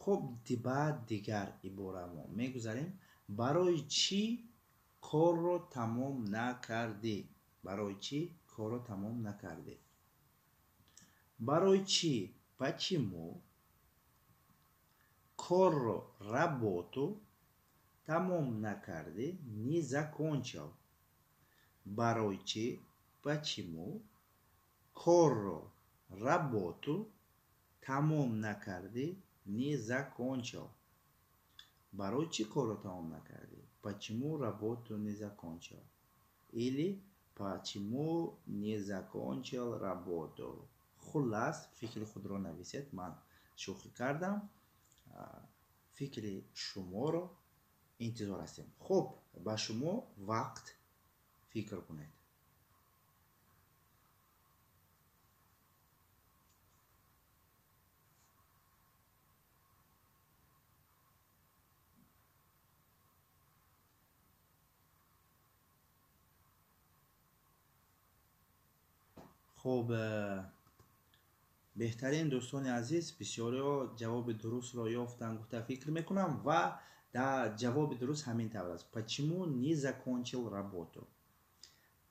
Хуб, баъд дигар иборамо мегузарем. Барои чӣ корро тамом накардӣ? Барои чӣ корро тамом накардӣ? Барои чӣ, почему, корро, работу, тамом накардӣ, не закончил. Барои чӣ, почему, корро, работу, тамом накардӣ, не закончил. Барои чӣ корро тамом накардӣ? Почему работу не закончил? Или почему не закончил работу? Хуллас, фикри худро нависед. Ман шӯхӣ кардам. Фикри шуморо интизор ҳастем. Хуб, ба шумо вақт фикр кунед. Хуб, беҳтарин дӯстони азиз, бисёриҳо ҷавоби дурустро ёфтанд гуфта фикр мекунам ва дар ҷавоби дуруст ҳамин тавр аст. Почему не закончил работу?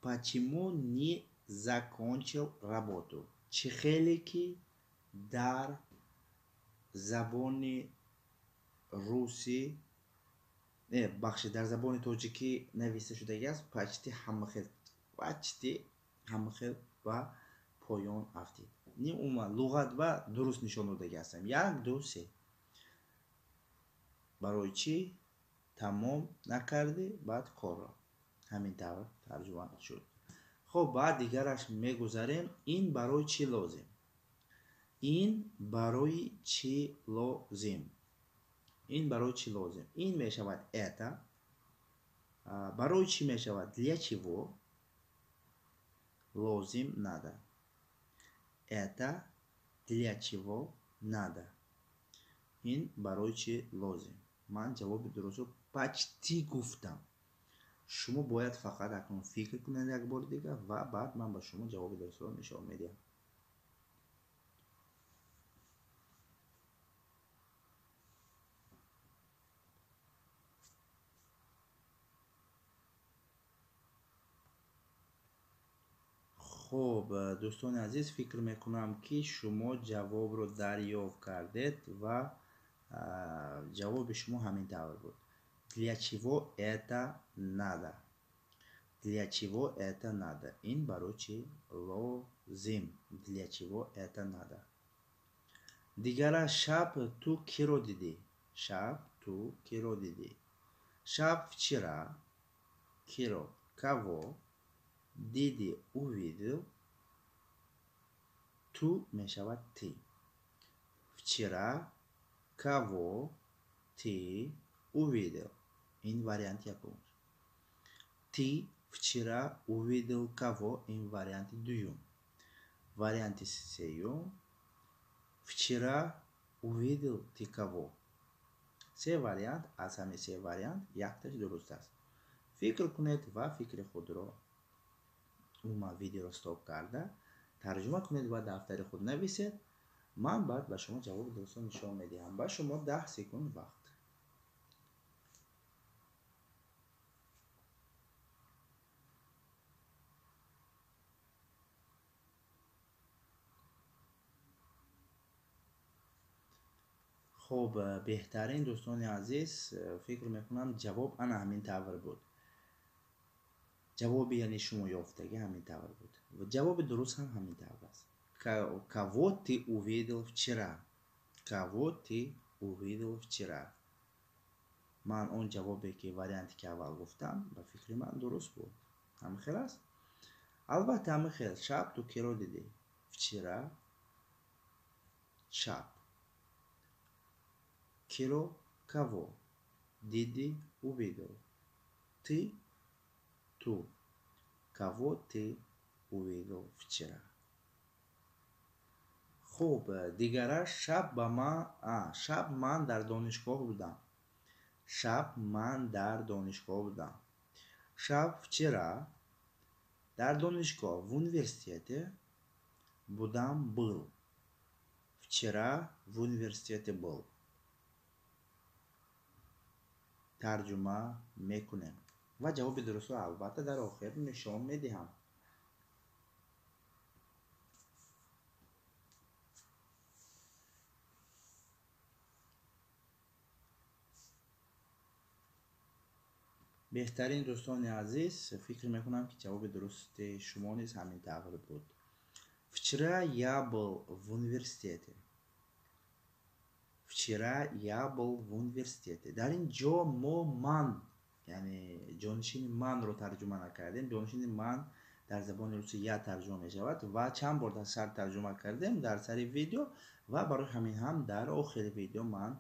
Почему не закончил работу? Чӣ хеле ки дар забони русӣ, не, бахшед, дар забони тоҷикӣ нависта шудагӣ аст, почти ҳама хел, почти ҳама хел ба поён афтид. Не, умуман луғат ба дуруст нишон додагӣ ҳастам. Як, ду, се. Барои чӣ тамом накардӣ баъд корро? Ҳамин тавр тарҷума шуд. Хуб, баъд дигараш мегузарем. Ин барои чӣ лозим? Ин барои чӣ лозим? Ин барои чӣ лозим? Ин мешавад это. Барои чӣ мешавад, для чего, лозим, надо. Это для чего надо? Ин барои чӣ лозим? Ман ҷавоби дурустро почти гуфтам. Шумо бояд фақат акнун фикр кунед як бори дигар ва баъд ман ба шумо ҷавоби дурустро нишон медиҳам. Хуб, дӯстони азиз, фикр мекунам, ки шумо ҷавобро дарёфт кардед ва ҷавоби шумо ҳамин тавр буд. Для чего это надо? Для чего это надо? Ин барои чӣ лозим? Для чего это надо? Дигара, шаб ту киро дидӣ? Шаб ту киро дидӣ? Шаб вчера киро, кого дидӣ, увидел, ту мешавад ты. Вчера кого ты увидел? Ин вариант якум. Ты вчера увидел кого? Ин варианти дуюм. Варианти сеюм. Вчера увидел ты кого? Се вариант, аз ҳамин се вариант якташ дуруст аст. Фикр кунед ва фикри худро умуман видеоро стоп карда тарҷума кунед ва дафтари худ нависед. Ман баъд ба шумо ҷавоби дурустро нишон медиҳам. Ба шумо 10 секунд вақт. Хуб, беҳтарин дӯстони азиз, фикр мекунам ҷавоб ана ҳамин тавр буд. Ҷавоби яъне шумо ёфтагӣ ҳамин тавр буд. Ва ҷавоби дуруст ҳам ҳамин тавр аст. Кого ты увидел вчера? Кого ты увидел вчера? Ман он ҷавобе ки варианте ки аввал гуфтам, ба фикри ман дуруст буд. Ҳамин хел аст? Албатта ҳамин хел. Шаб ту киро дидӣ? Вчера шаб. Киро, кого? Дидӣ, увидел. Ты, ту. Кого ты увидел вчера? Хуб, дигара, шаб ба ман, шаб ман дар донишгоҳ будам. Шаб ман дар донишгоҳ будам. Шаб вчера дар донишгоҳ, в университете будам, был. Вчера в университете был. Тарҷума мекунем ва ҷавоби дурустро албатта дар охир нишон медиҳам. Беҳтарин дӯстони азиз, фикр мекунам, ки ҷавоби дурусти шумо низ ҳамин тавр буд. Вчера я был в университете. Вчера я был в университете. Дар ин ҷо мо ман, яъне ҷонишини манро тарҷума накардем. Ҷонишини ман дар забони русӣ я тарҷума мешавад ва чанд бор дар сар тарҷума кардем дар сари видео ва барои ҳамин ҳам дар охири видео ман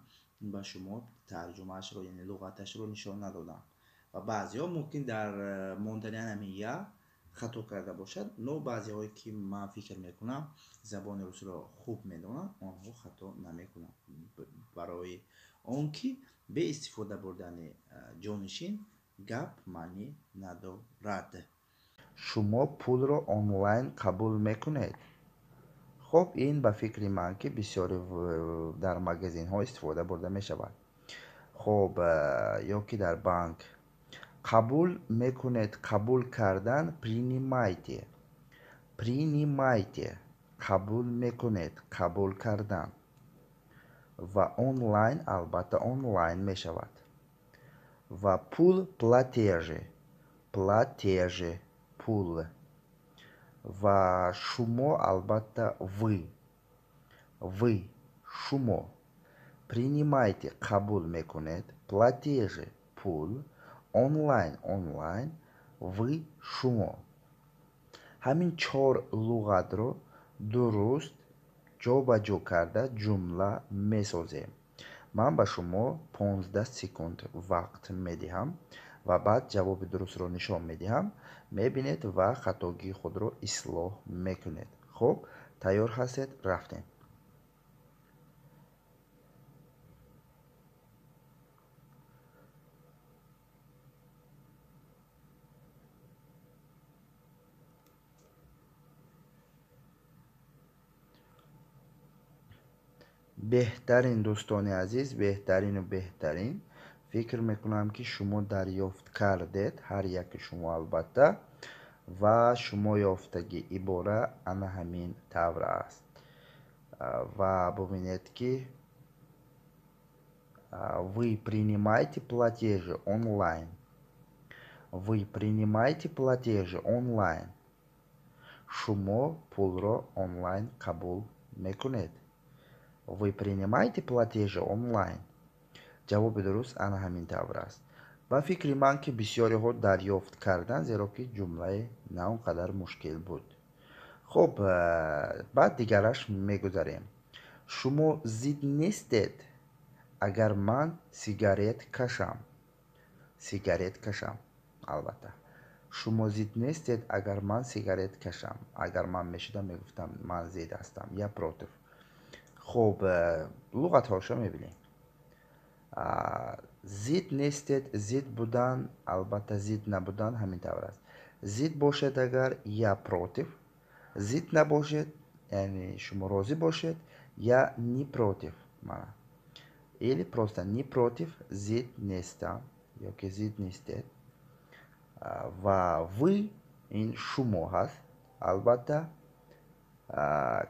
ба шумо тарҷумаашро, яъне луғаташро нишон надодам. Ва баъзеҳо мумкин дар мондани ҳамин я хато карда бошад, но баъзеҳое ки ман фикр мекунам забони русиро хуб медонанд, онҳо хато намекунанд. Барои он ки бе истифода бурдани ҷонишин гап маънӣ надорад. Шумо пулро онлайн қабул мекунед? Хуб, ин ба фикри ман ки бисёре дар магазинҳо истифода бурда мешавад. Хуб, ё ки дар банк. Қабул мекунед, қабул кардан, принимайте. Принимайте. Қабул мекунед, қабул кардан. Ва онлайн, албатта онлайн мешавад. Ва пул, платежи. Платежи, пул. Ва шумо, албатта, вы. Вы, шумо. Принимайте, қабул мекунед, платежи, пул, онлайн, онлайн, вы, шумо. Ҳамин чор луғатро дуруст ҷобаҷо карда ҷумла месозем. Ман ба шумо 15 секунд вақт медиҳам ва баъд ҷавоби дурустро нишон медиҳам. Мебинед ва хатогии худро ислоҳ мекунед. Хуб, тайёр ҳастед? Рафтем. Беҳтарин, дӯстони азиз, беҳтарину беҳтарин. Фикр мекунам, ки шумо дарёфт кардед, ҳар яки шумо албатта, ва шумо ёфтаги ибора ана ҳамин тавр аст. Ва бубинед, ки вы принимаете платежи онлайн. Вы принимаете платежи онлайн. Шумо пулро онлайн қабул мекунед. Вы принимаете платежи онлайн. Ҷавоби дуруст ана ҳамин тавр аст. Ба фикри ман, ки бисёриҳо дарёфт карданд, зеро ки ҷумлаи на он қадар мушкил буд. Хуб, баъд дигараш мегузарем. Шумо зид нестед, агар ман сигарет кашам. Сигарет кашам, албатта. Шумо зид нестед, агар ман сигарет кашам. Агар ман мешудам, мегуфтам, ман зид ҳастам, я против. Хуб, луғатҳошо мебинем. Зид нестед, зид будан, албатта, зид набудан ҳамин тавр аст. Зид бошед агар, я против, зид набошед, яъне шумо розӣ бошед, я не против, мана, или просто не против, зид нестам ёки зид нестед. Ва вы ин шумо ҳаст, албатта.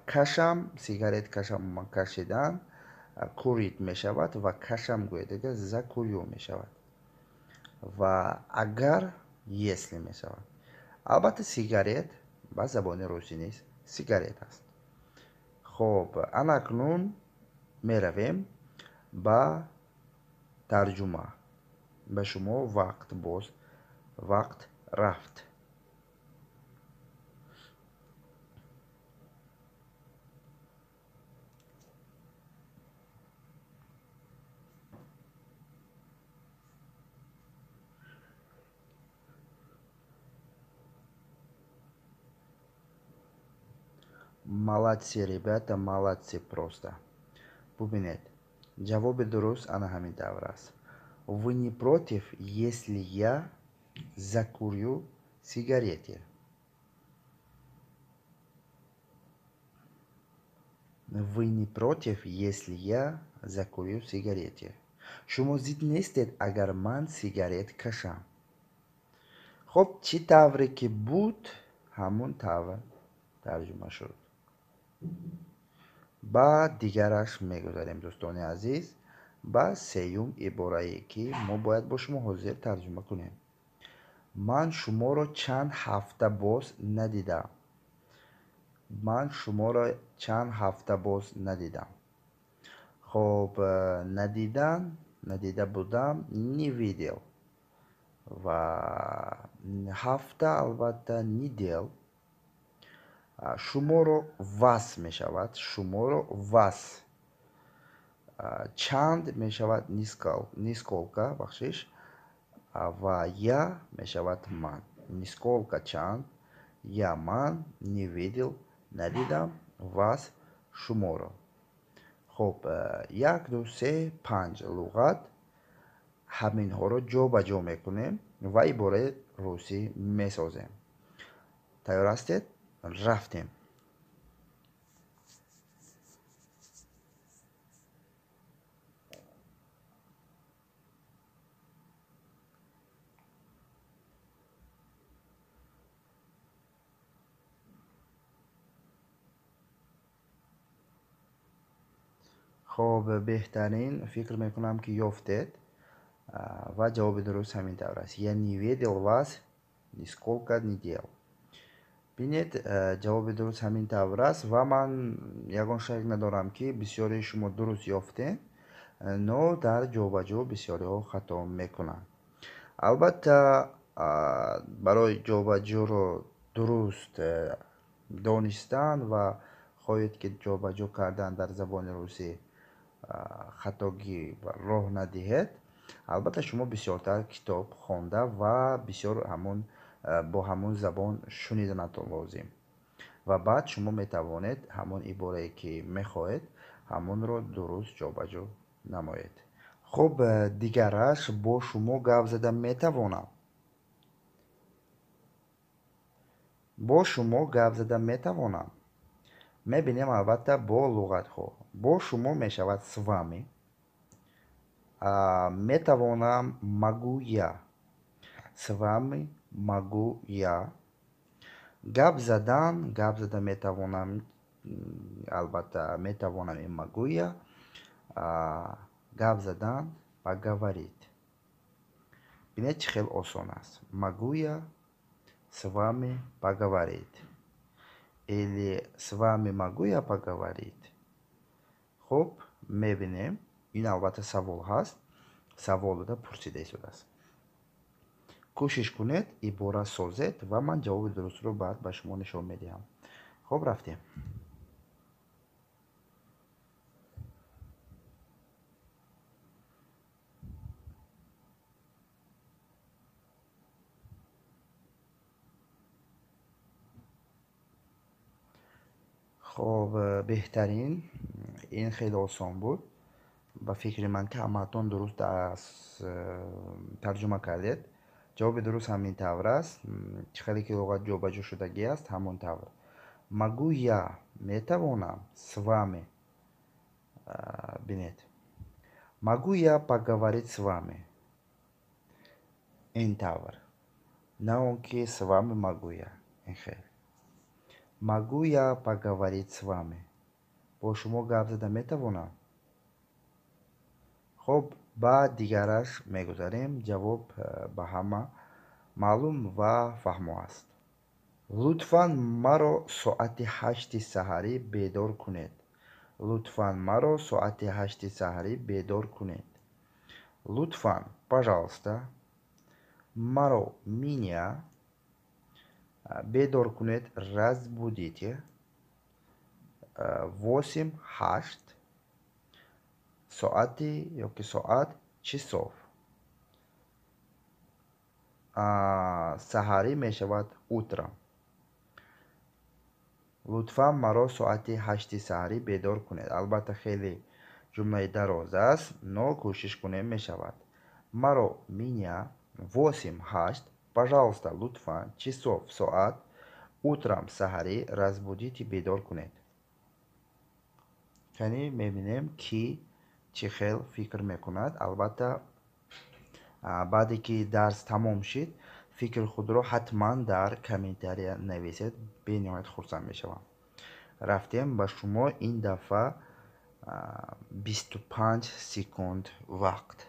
Кашам, сигарет кашам, кашидан, курить мешавад, ва кашам гӯед агар, закурю мешавад, ва агар, если мешавад. Албатта, сигарет ба забони русӣ низ сигарет аст. Хоб, анакнун меравем ба тарҷума. Ба шумо вақт, боз вақт рафт. Молодцы, ребята, молодцы просто. Бубинед, ҷавоби дуруст ана ҳамин тавр аст. Вы не против, если я закурю сигареты? Вы не против, если я закурю сигареты? Шумо зид нестед, агар ман сигарет кашам. Хуб, чӣ тавре ки буд, ҳамон тавр тарҷума шуд. Ба дигараш мегузарем, дӯстони азиз, ба сеюм иборае, ки мо бояд бо шумо ҳозир тарҷума кунем. Ман шуморо чанд ҳафта боз надидам. Ман шуморо чанд ҳафта боз надидам. Хоб, надидан, надида будам, не видел, ва ҳафта, албатта, недель. Шуморо вас мешавад, шуморо вас. Чанд мешавад несколько, бахшиш, ва я мешавад ман. Несколько чанд, я ман, не видел надидам, вас шуморо. Хуб, як, ду, се, панҷ луғат, ҳаминҳоро ҷобаҷо мекунем ва ибораи русӣ месозем. Тайёр ҳастед? Рафтем. Хоб, беҳтарин, фикр мекунам, ки ёфтед, ва ҷавоби дуруст ҳамин тавр аст: я не видел вас несколько недель. Бинед, ҷавоби дуруст ҳамин тавр аст, ва ман ягон шак надорам, ки бисёрии шумо дуруст ёфтед, но дар ҷобаҷо бисёриҳо хато мекунанд. Албатта, барои ҷобаҷоро дуруст донистан ва хоҳед, ки ҷобаҷо кардан дар забони русӣ хатогӣ роҳ надиҳед, албатта, шумо бисёртар китоб хонда ва бисёр ҳамон бо ҳамон забон шуниданатон лозим, ва баъд шумо метавонед ҳамон иборае, ки мехоҳед, ҳамонро дуруст ҷобаҷо намоед. Хуб, дигараш: бо шумо гап зада метавонам? Бо шумо гап зада метавонам? Мебинем албатта бо луғатҳо. Бо шумо мешавад с вами. Метавонам могу я. С вами могу я. Гап задан, гап зада метавонам, албатта метавонам и могу я. Гап задан поговорить. Бинед чӣ хел осон аст. Могу я с вами поговорить? Или с вами могу я поговорить? Хуб, мебинем. Ин албатта савол ҳаст. Савол дода пурсида истодааст. Кӯшиш кунед, ибора созед ва ман ҷавоби дурустро баъд ба шумо нишон медиҳам. Хуб, рафтем. Хоб, беҳтарин. Ин хеле осон буд. Ба фикри ман ки ҳамаатон дуруст тарҷума кардед. Ҷавоби дуруст ҳамин тавр аст. Чӣ хеле ки луғат ҷобаҷо шудагӣ аст, ҳамон тавр. Могу я, метавонам, с вами. Бинед. Могу я поговорить с вами? Ин тавр. На он ки с вами могу я. Ин хел. Могу я поговорить с вами? Бо шумо гап зада метавонам? Хуб, ба дигараш мегузарем. Ҷавоб ба ҳама маълум ва фаҳмо аст. Лутфан маро соати 8 саҳарӣ бедор кунед. Лутфан маро соати 8 саҳарӣ бедор кунед. Лутфан, пожалуйста, маро, меня, бедор кунед, разбудите, 8, 8, соати ёки соат, часов. Саҳарӣ мешавад утром. Лутфан маро соати 8 саҳарӣ бедор кунед. Албатта хеле ҷумлаи дароз аст, но кӯшиш кунем мешавад. Маро, меня, 8, 8, пожалуйста, лутфан, часов, соат, утром, саҳарӣ, разбудите, бедор кунед. Яъне мебинем ки чӣ хел фикр мекунад. Албатта баъде ки дарс тамом шид, фикри худро ҳатман дар комментария нависед. Бениҳоят хурсанд мешавам. Рафтем ба шумо ин дафъа 25 секунд вақт.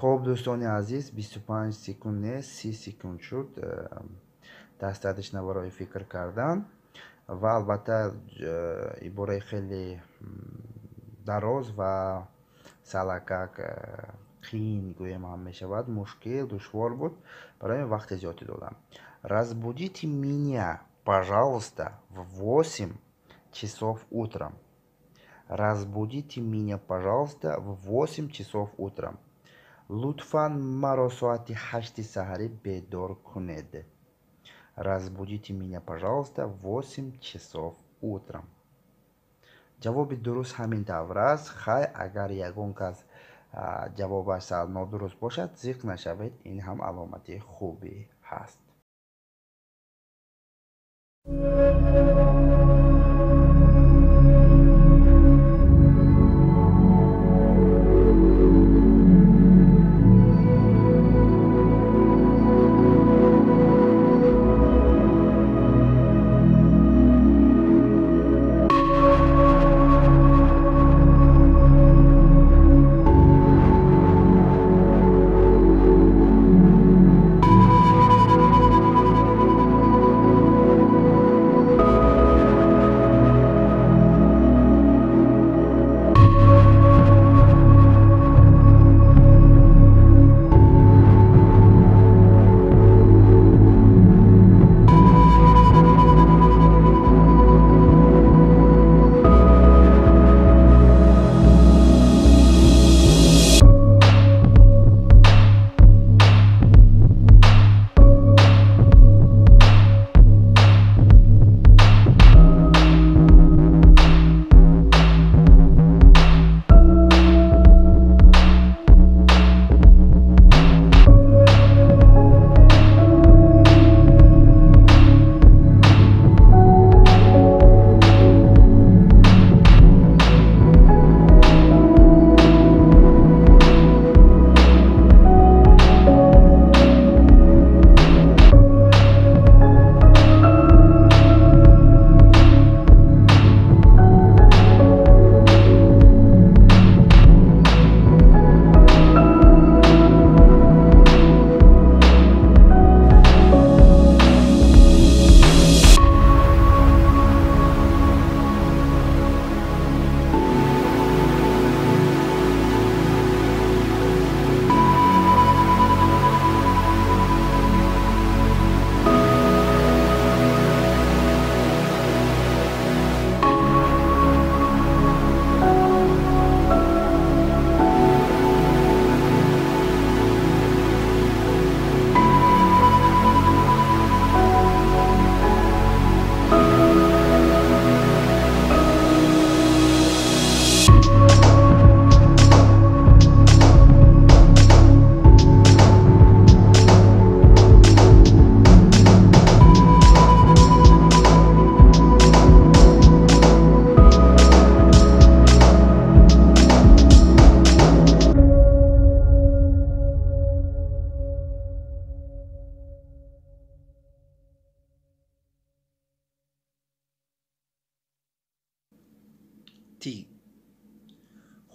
Хуб, дӯстони азиз, 25 секунд не, 30 секунд шуд. Дастатишна барои фикр кардан ва албатта ибораи хеле дароз ва салакак қиин гӯем ҳам мешавад, мушкил, душвор буд. Барои вақти зиёде додам. Разбудите меня, пожалуйста, в 8 часов утром. Разбудите меня, пожалуйста, в 8 часов утром. Лутфан маро соати 8 саҳарӣ бедор кунед. Разбудите меня, пожалуйста, в 8 часов утром. Ҷавоби дуруст ҳамин тавр аст. Хай, агар ягон кас ҷавобаш сал нодуруст бошад, зиқ нашавед, ин ҳам аломати хубӣ ҳаст.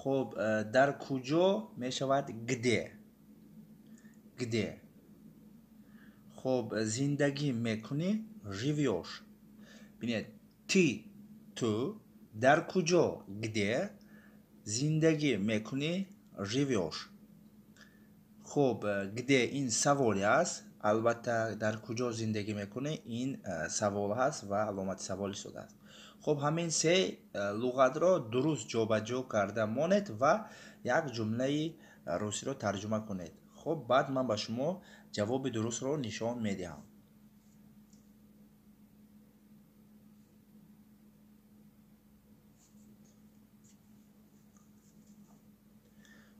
Хуб, дар куҷо мешавад где. Где. Хуб, зиндагӣ мекунӣ живёшь. Бинед, ты ту, дар куҷо где, зиндагӣ мекунӣ живёшь. Хуб, где ин саволе аст. Албатта дар куҷо зиндагӣ мекунӣ ин савол ҳаст ва аломати савол истодааст. Хуб, ҳамин се луғатро дуруст ҷобаҷо карда монед ва як ҷумлаи русиро тарҷума кунед. Хуб, баъд ман ба шумо ҷавоби дурустро нишон медиҳам.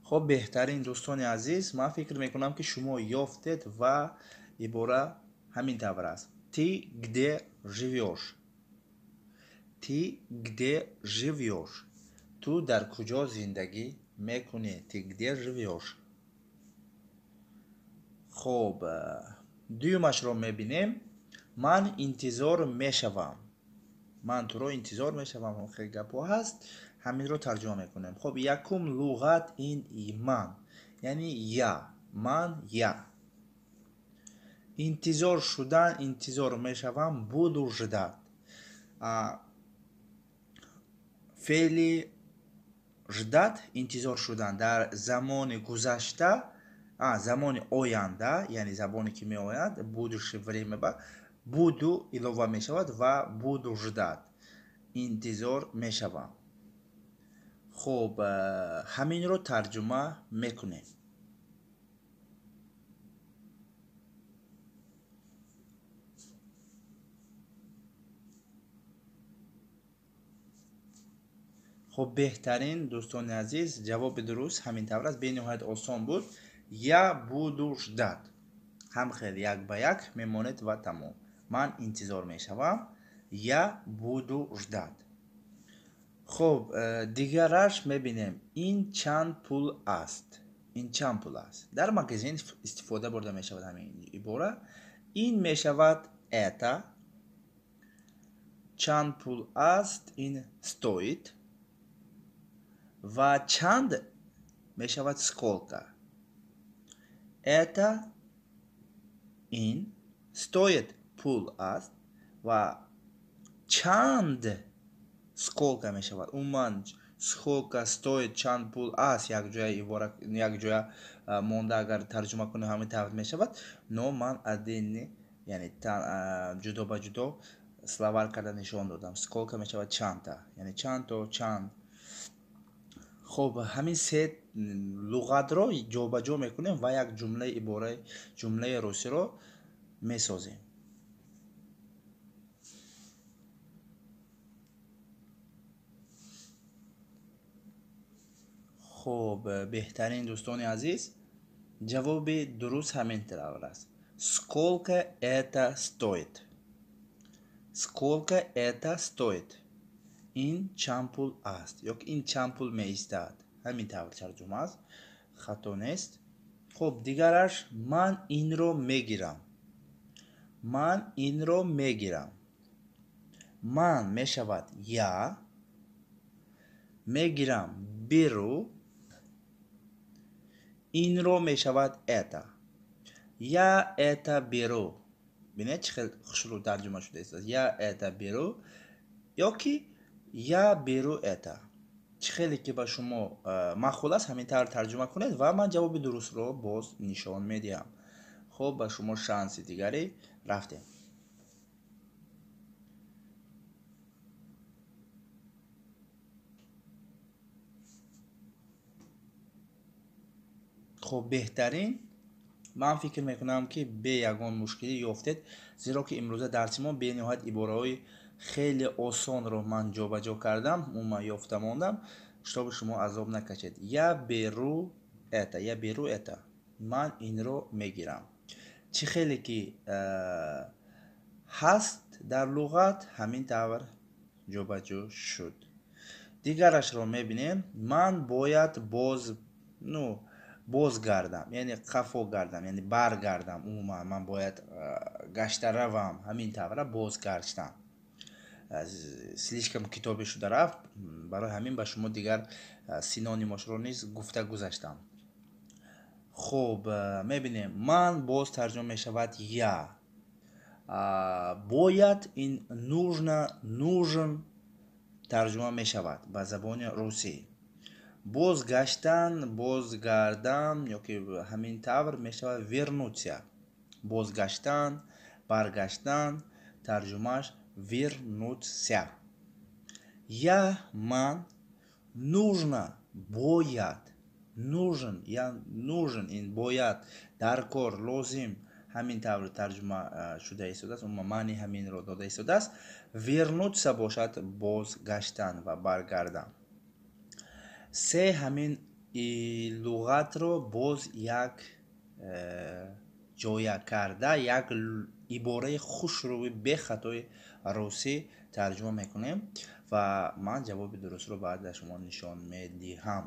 Хуб, беҳтарин дӯстони азиз, ман фикр мекунам, ки шумо ёфтед ва ибора ҳамин тавр аст. Ты где живёшь? Ты где живёшь? Ту дар куҷо зиндагӣ мекунӣ? Ты где живёшь? Хуб, дуюмашро мебинем. Ман интизор мешавам. Ман туро интизор мешавам. Хеле гапҳо ҳаст. Ҳаминро тарҷума мекунем. Хуб, якум луғат ин ман, яъне я, ман я. Интизор шудан, интизор мешавам, буду ждать. Феъли ждать, интизор шудан дар замони гузашта, замони оянда, яъне забоне ки меояд, будущее время ба буду илова мешавад ва буду ждать, интизор мешавам. Хуб, ҳаминро тарҷума мекунем. Хуб, беҳтарин дӯстони азиз, ҷавоби дуруст ҳамин тавр аст. Бениҳоят осон буд. Я буду ждать. Ҳам хел як ба як мемонед ва тамом. Ман интизор мешавам. Я буду ждать. Хуб, дигараш мебинем. Ин чанд пул аст? Ин чанд пул аст? Дар магазин истифода бурда мешавад ҳамин ибора. Ин мешавад это. Чанд пул аст? Ин стоит. Ва чанд мешавад сколько. Это ин стоит пул аст ва чанд сколько мешавад. Умуман сколько стоит, чанд пул аст, якҷоя ибора, якҷоя монда агар тарҷума кунем ҳамин тавр мешавад. Но ман отдельно, яъне ҷудо ба ҷудо словар карда нишон додам. Сколько мешавад чандта, яъне чандто, чанд. Хуб, ҳамин се луғатро ҷобаҷо мекунем ва як ҷумлаи ибораи ҷумлаи русиро месозем. Хуб, беҳтарин дӯстони азиз, ҷавоби дуруст ҳамин тавр аст. Сколько это стоит? Сколько это стоит? Ин чанд пул аст ё ин чанд пул меистад? Ҳамин тавр тарҷума аст, хато нест. Хуб, дигараш ман инро мегирам. Ман инро мегирам. Ман мешавад я, мегирам беру, инро мешавад это. Я это беру. Бинед чӣ хел хушрӯ тарҷума шудааст. Я это беру ё ки я беру это. Чӣ хеле ки ба шумо маъқул аст, ҳамин тавр тарҷума кунед ва ман ҷавоби дурустро боз нишон медиҳам. Хуб, ба шумо шанси дигаре рафтем. Хуб, беҳтарин. Ман фикр мекунам, ки бе ягон мушкилӣ ёфтед, зеро ки имрӯза дарси мо бениҳоят ибораҳои хеле осонро ман ҷобаҷо кардам, умуман ёфта мондам, чтобы шумо азоб накашед. Я беру это, я беру это. Ман инро мегирам. Чӣ хеле ки ҳаст дар луғат, ҳамин тавр ҷобаҷо шуд. Дигарашро мебинем. Ман бояд боз, ну, бозгардам, яъне қафо гардам, яъне баргардам. Умуман ман бояд гашта равам, ҳамин тавра бозгаштам. Слишком китобӣ шуда рафт, барои ҳамин ба шумо дигар синонимошро низ гуфта гузаштам. Хуб, мебинем, ман боз тарҷума мешавад я. Бояд ин нужно, нужен тарҷума мешавад ба забони русӣ. Бозгаштан, бозгардам ёки ҳамин тавр мешавад вернуться. Бозгаштан, баргаштан тарҷумааш вернуться. Я, ман, нужно, бояд, нужен, я нужен ин бояд, даркор, лозим ҳамин тавр тарҷума шуда истодааст, умуман маъни ҳаминро дода истодааст. Вернуться бошад бозгаштан ва баргардан. Се ҳамин луғатро боз як ҷоя карда як ибораи хушрӯи бехатои русӣ тарҷума мекунем ва ман ҷавоби дурустро баъд ба шумо нишон медиҳам.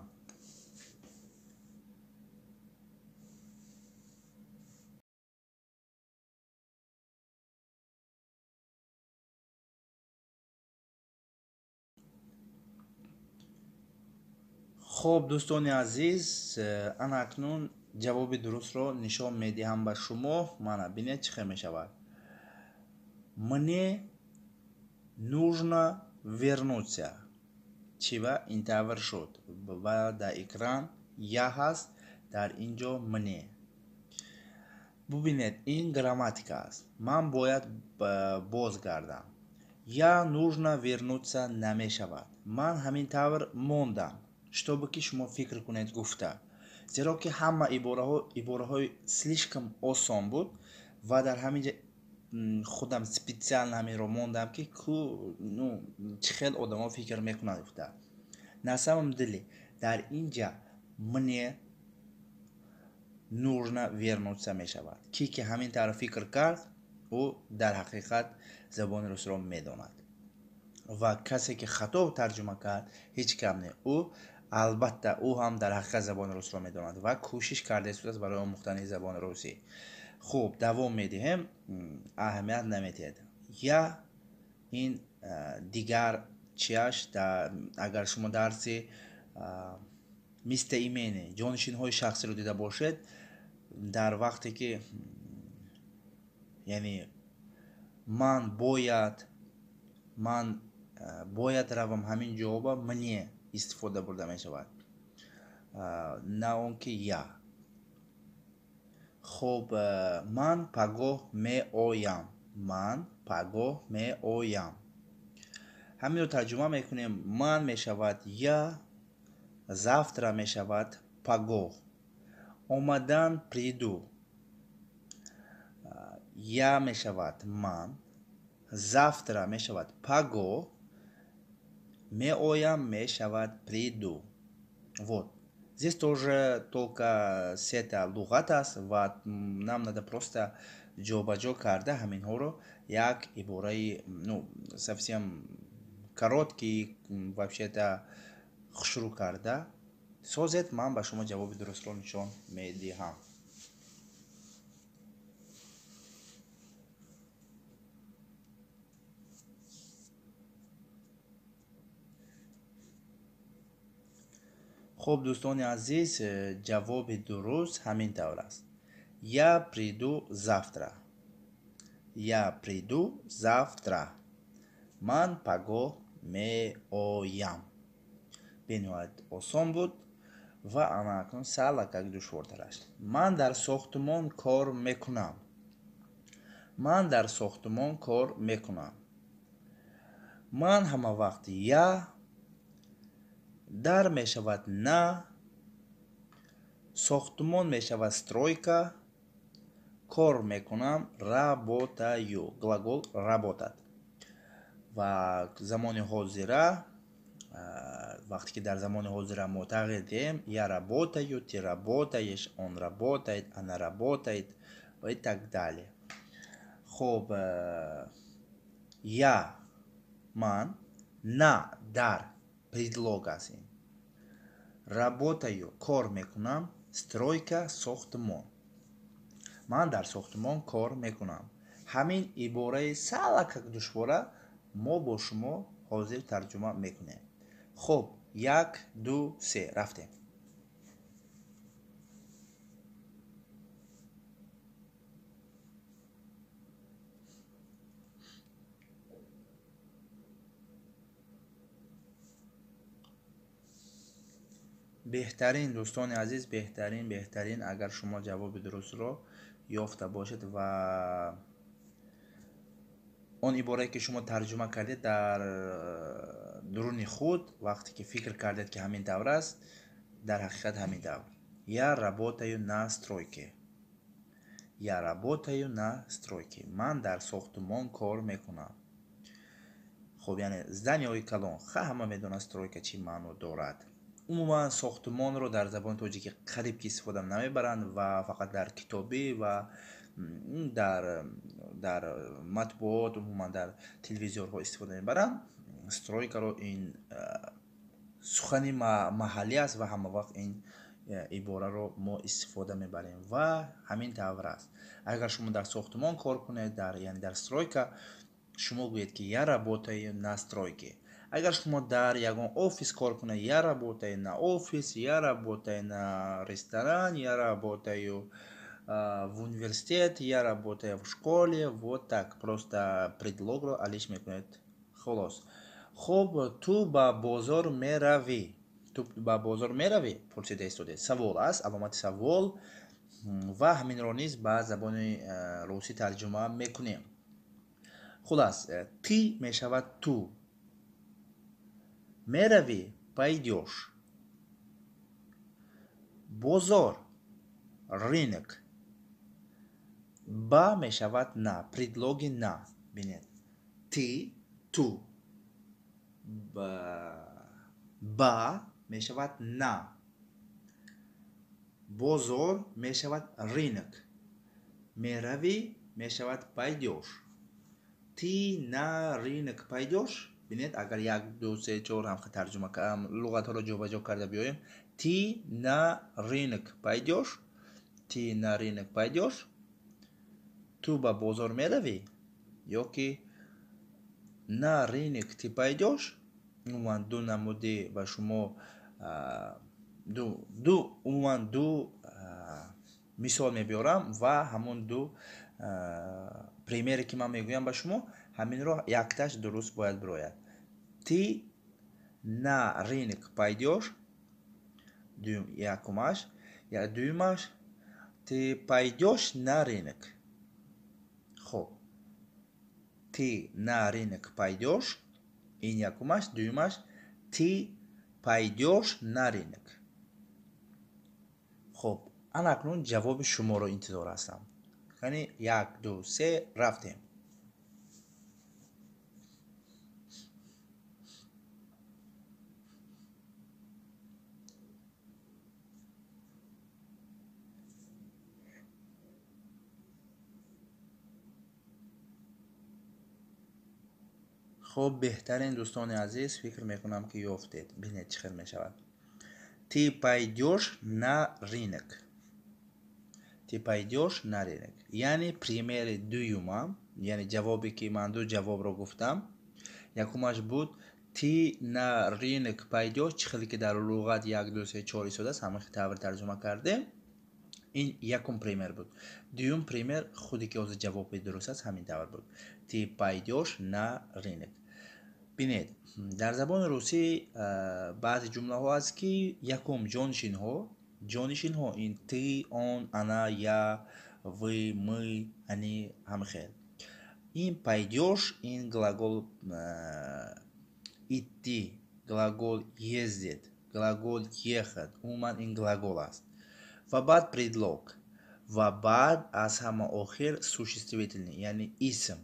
Хуб, дӯстони азиз, ана акнун ҷавоби дурустро нишон медиҳам ба шумо. Мана бинед чӣ хел мешавад. Мне нужно вернуться. Чӣ ва ин тавр шуд? Ва дар экран я ҳаст, дар ин ҷо мне. Бубинед, ин грамматика аст. Ман бояд бозгардам. Я нужно вернуться намешавад. Ман ҳамин тавр мондам, чтобы ки шумо фикр кунед гуфта. Зеро ки ҳама ибораҳои слишком осон буд ва дар ҳамин ҷа худам специально ҳаминро мондам, ки ку, ну, чӣ хел одамо фикр мекунанд гуфта. На самом деле дар ин ҷа мне нужно вернуться мешавад. Ки ки ҳамин тавр фикр кард, ӯ дар ҳақиқат забони русиро медонад. Ва касе ки хато тарҷума кард, ҳеҷ кам не, ӯ албатта ӯ ҳам дар ҳақиқат забони русиро медонад ва кӯшиш карда истодааст барои омӯхтани забони русӣ. Хуб, давом медиҳем, аҳамият намедиҳед. Я ин дигар чиаш, агар шумо дарси местоимение, ҷонишинҳои шахсиро дида бошед, дар вақте ки яъне ман бояд, ман бояд равам, ҳамин ҷавоба мне истифода бурда мешавад, на он ки я. Хуб, ман пагоҳ меоям, ман пагоҳ меоям. Ҳаминро тарҷума мекунем. Ман мешавад я, завтра мешавад пагоҳ. Омадан приду. Я мешавад ман, завтра мешавад пагоҳ, меоям мешавад приду. Вот. Здесь тоже только сета луғат аст ва нам надо просто ҷобаҷо карда ҳаминҳоро як ибораи, ну, совсем короткий, вообще-то хушрӯ карда созед. Ман ба шумо ҷавоби дурустро нишон медиҳам. Хуб, дӯстони азиз, ҷавоби дуруст ҳамин тавр аст. Я приду завтра. Я приду завтра. Ман пагоҳ меоям. Бениҳоят осон буд ва ана акнун салакак душвортар аст. Ман дар сохтмон кор мекунам. Ман дар сохтмон кор мекунам. Ман ҳама вақт я, дар мешавад на, сохтмон мешавад стройка, кор мекунам работаю, глагол работать. Ва замони ҳозира, вақте ки дар замони ҳозира мо тағйир диҳем, я работаю, ты работаешь, он работает, она работает ва и так далее. Хуб, я ман, на дар предлог аст ин. Работаю кор мекунам, стройка сохтмон. Ман дар сохтмон кор мекунам. Ҳамин ибораи салакак душвора Мо бо шумо ҳозир тарҷума мекунем. Хуб, 1, 2, 3, рафтем. Беҳтарин, дӯстони азиз, беҳтарин, беҳтарин. Агар шумо ҷавоби дурустро ёфта бошед ва он иборае ки шумо тарҷума кардед дар дуруни худ, вақте ки фикр кардед ки ҳамин тавр аст, дар ҳақиқат ҳамин тавр. Я работаю на стройке. Я работаю на стройке. Ман дар сохтумон кор мекунам. Хуб, яъне зданиҳои калон, ҳама медонад стройка чӣ маъно дорад. Умуман сохтумонро дар забони тоҷикӣ қариб ки истифода намебаранд ва фақат дар китобӣ ва дар матбуот, умуман дар телевизорҳо истифода мебаранд. Стройкаро ин сухани маҳаллӣ аст ва ҳама вақт ин ибораро мо истифода мебарем ва ҳамин тавр аст. Агар шумо дар сохтумон кор кунед, яъне дар стройка, шумо гӯед ки я работаю на стройке. Агар шумо дар ягон офис кор кунед, я работаю на офис, я работаю на ресторан, я работаю в университет, я работаю в школе. Вот так просто предлогро алиш мекунед. Холос. Хуб, ту ба бозор меравӣ. Ту ба бозор меравӣ? Пурсида истодед. Савол аст, аломати савол, ва ҳаминро низ ба забони русӣ тарҷума мекунем. Хулас, ты мешавад ту. Меравӣ, пойдёшь. Бозор, рынок. Ба мешавад на, предлоги на. Бинед. Ты, ту. Ба мешавад на. Бозор мешавад рынок. Меравӣ мешавад пойдёшь. Ты на рынок пойдёшь? Бинед, агар 1, 2, 3, 4 ҳам тарҷума луғатҳоро ҷобаҷо карда биёем. Ты на рынок пойдёшь? Ты на рынок пойдёшь? Ту ба бозор меравӣ? Ё ки на рынок ты пойдёшь? Умуман ду намуди ба шумо, ду, умуман ду мисол мебиёрам ва ҳамон ду примере ки ман мегӯям ба шумо, ҳаминро якташ дуруст бояд бирояд. Ты на рынок пойдёшь? Дуюм, якумаш. Я дуюмаш, ты пойдёшь на рынок. Хуб, ты на рынок пойдёшь? Ин якумаш. Дуюмаш, ты пойдёшь на рынок. Хуб, ана акнун ҷавоби шуморо интизор ҳастам. Яъне 1, 2, 3, рафтем. Хуб, беҳтарин, дӯстони азиз, фикр мекунам ки ёфтед. Бинед чӣ хел мешавад. Ты пойдёшь на рынок. Ты пойдёшь на рынок. Яъне примери дуюма, яъне ҷавобе ки ман ду ҷавобро гуфтам, якумаш буд ты на рынок пойдёшь, чӣ хеле ки дар луғат 1, 2, 3, 4 истодааст, ҳамин тавр тарҷума кардем. Ин якум пример буд. Дуюм пример худе ки ҳозир ҷавоби дуруст аст, ҳамин тавр буд. Ты пойдёшь на рынок. Бинед, дар забони русӣ баъзе ҷумлаҳо аст ки якум ҷонишинҳо, ҷонишинҳо ин ты, он, она, я, вы, мы, они, ҳамин хел. Ин пойдёшь, ин глагол идти, глагол ездить, глагол ехать, умуман ин глагол аст. Ва баъд предлог, ва баъд аз ҳама охир существительный, яъне исм.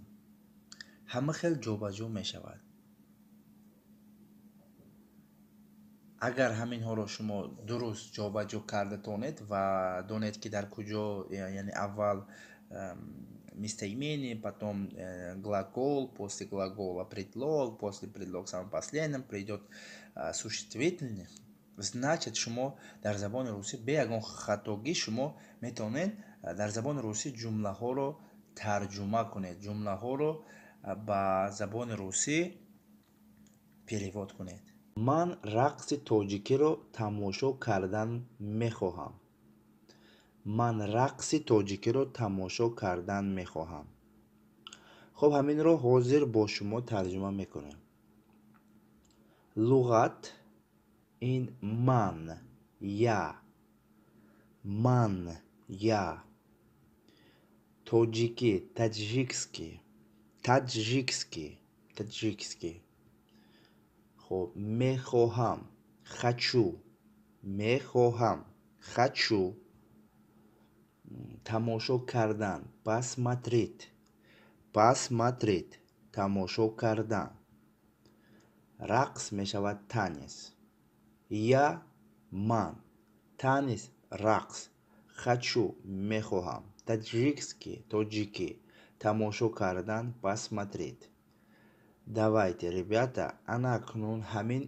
Ҳама хел ҷобаҷо мешавад. Агар ҳаминҳоро шумо дуруст ҷобаҷо карда тонед ва донед ки дар куҷо, яъне аввал местоимение, потом глагол, после глагола предлог, после предлог самым последним придет существительное, значит шумо дар забони русӣ бе ягон хатогӣ шумо метавонед дар забони русӣ ҷумлаҳоро тарҷума кунед, ҷумлаҳоро ба забони русӣ перевод кунед. Ман рақси тоҷикиро тамошо кардан мехоҳам. Ман рақси тоҷикиро тамошо кардан мехоҳам. Хуб, ҳаминро ҳозир бо шумо тарҷума мекунем. Луғат ин ман, я, ман, я. Тоҷикӣ, таджикский, таджикский, таджикский. Хуб, мехоҳам, хочу, мехоҳам, хочу. Тамошо кардан, посмотреть, посмотреть, тамошо кардан. Рақс мешавад танец. Я, ман, танец, рақс. Хочу, мехоҳам. Таджикский, тоҷикӣ. Тамошо кардан, посмотреть. Давайте, ребята, ана акнун ҳамин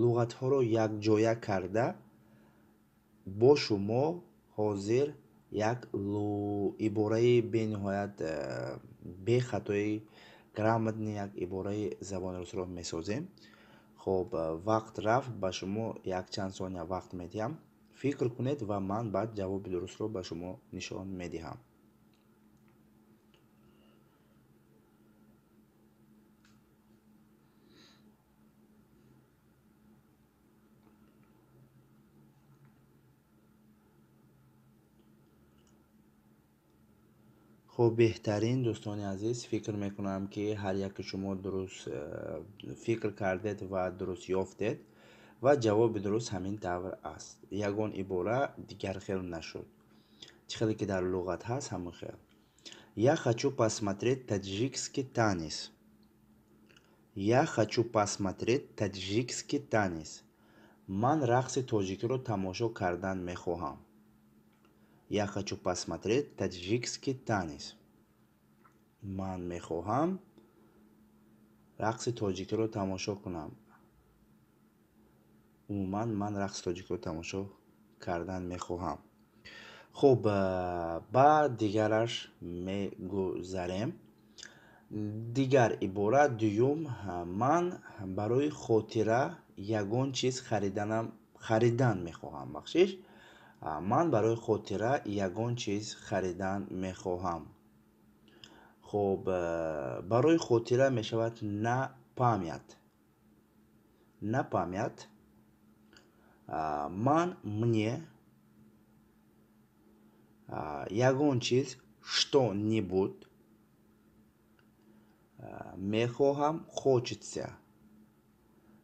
луғатҳоро якҷоя карда бо шумо ҳозир як ибораи бениҳоят бехатои грамотный як ибораи забони русро месозем. Хуб, вақт рафт, ба шумо якчанд сония вақт медиҳам. Фикр кунед ва ман баъд ҷавоби дурустро ба шумо нишон медиҳам. Хуб, беҳтарин дӯстони азиз, фикр мекунам ки ҳар яки шумо дуруст фикр кардед ва дуруст ёфтед ва ҷавоби дуруст ҳамин тавр аст. Ягон ибора дигар хел нашуд. Чӣ хеле ки дар луғат ҳаст, ҳамон хел. Я хочу посмотреть таджикский танец. Я хочу посмотреть таджикский танец. Ман рақси тоҷикиро тамошо кардан мехоҳам. Я хочу посмотреть таджикский танец. Ман мехоҳам рақси тоҷикиро тамошо кунам. Умуман ман рақси тоҷикиро тамошо кардан мехоҳам. Хуб, ба дигараш мегузарем. Дигар ибора дуюм, ман барои хотира ягон чиз харидан мехоҳам. Бахшиш, ман барои хотира ягон чиз харидан мехоҳам. Хуб, барои хотира мешавад на память. На память. Ман, мне, ягон чиз, что-нибудь, мехоҳам, хочется,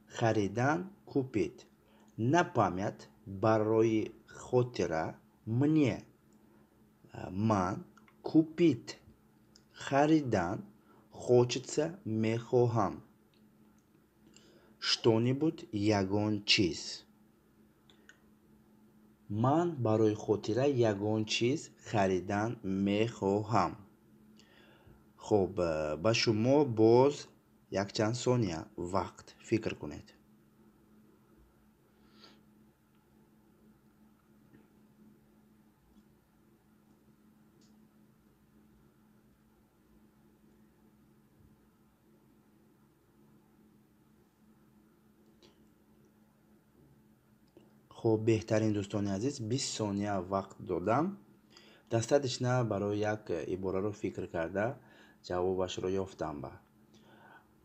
харидан, купить. На память, барои хотира, мне, ман, купить, харидан, хочется, мехоҳам. Что-нибудь, ягон чиз. Ман барои хотира ягон чиз харидан мехоҳам. Хуб, ба шумо боз якчанд сония вақт фикр кунед. Хуб, беҳтарин дӯстони азиз, 20 сония вақт додам. Достаточно барои як ибораро фикр карда ҷавобашро ёфтам. Ба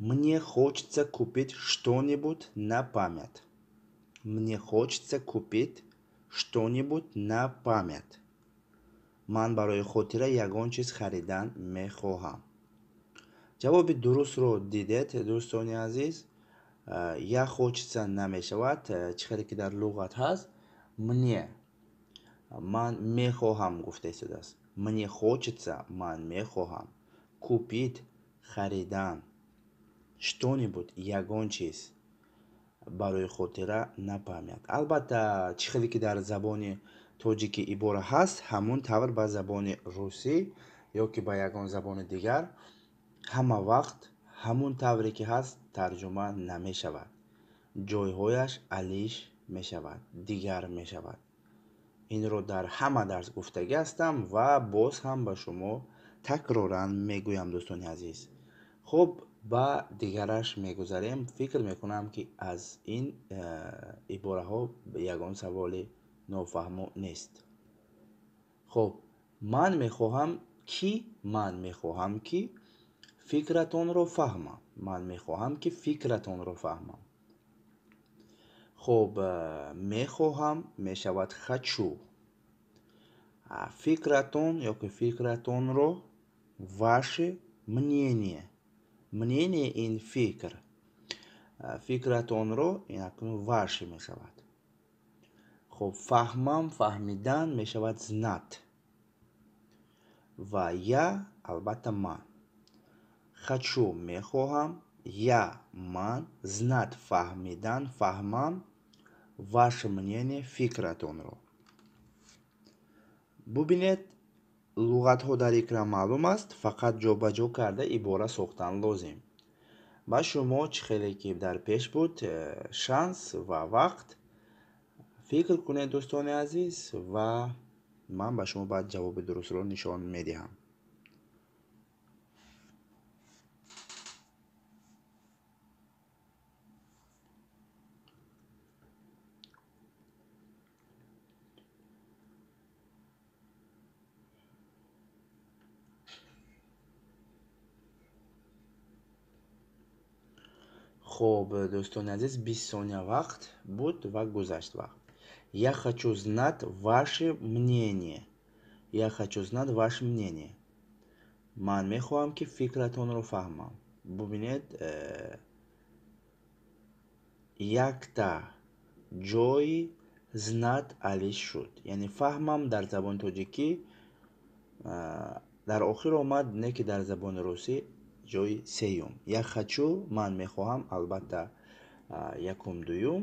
Мне хочется купить что-нибудь на память. Мне хочется купить что-нибудь на память. Ман барои хотира ягон чиз харидан мехоҳам. Ҷавоби дурустро дидед, дӯстони азиз. Я хочется намешавад, чӣ хеле ки дар луғат ҳаст. Мне, ман мехоҳам гуфта истодааст. Мне хочется, ман мехоҳам. Купить, харидан. Что-нибудь, ягон чиз. Барои хотира на память. Албатта, чӣ хеле ки дар забони тоҷикӣ ибора ҳаст, ҳамун тавр ба забони русӣ ё ки ба ягон забони дигар ҳама вақт ҳамун тавре ки ҳаст тарҷума намешавад. Ҷойҳояш алиш мешавад, дигар мешавад. Инро дар ҳама дарс гуфтагӣ ҳастам ва боз ҳам ба шумо такроран мегӯям, дӯстони азиз. Хуб, ба дигараш мегузарем. Фикр мекунам, ки аз ин ибораҳо ягон саволи нофаҳмо нест. Хуб, ман мехоҳам ки, ман мехоҳам ки фикратонро фаҳмам. Ман мехоҳам ки фикратонро фаҳмам. Хуб, мехоҳам мешавад хочу. Фикратон ёки фикратонро ваше мнение. Мнение ин фикр. Фикратонро ин акнун ваше мешавад. Хуб, фаҳмам, фаҳмидан мешавад знать. Ва я албатта ман. Хочу мехоҳам, я ман, знать фаҳмидан, фаҳмам, ваше мнение фикратонро. Бубинед, луғатҳо дар экран маълум аст, фақат ҷобаҷо карда ибора сохтан лозим. Ба шумо чӣ хеле ки дар пеш буд, шанс ва вақт фикр кунед, дӯстони азиз, ва ман ба шумо баъд ҷавоби дурустро нишон медиҳам. Хуб, дӯстони азиз, 20 сония вақт буд ва гузашт вақт. Я хочу знать ваше мнение. Я хочу знать ваше мнение. Ман мехоҳам, ки фикратонро фаҳмам. Бубинед, якта ҷои знать алиш шуд. Яъне фаҳмам дар забони тоҷикӣ дар охир омад, не ки дар забони русӣ ҷои сеюм. Я хочу, ман мехоҳам, албатта якум, дуюм,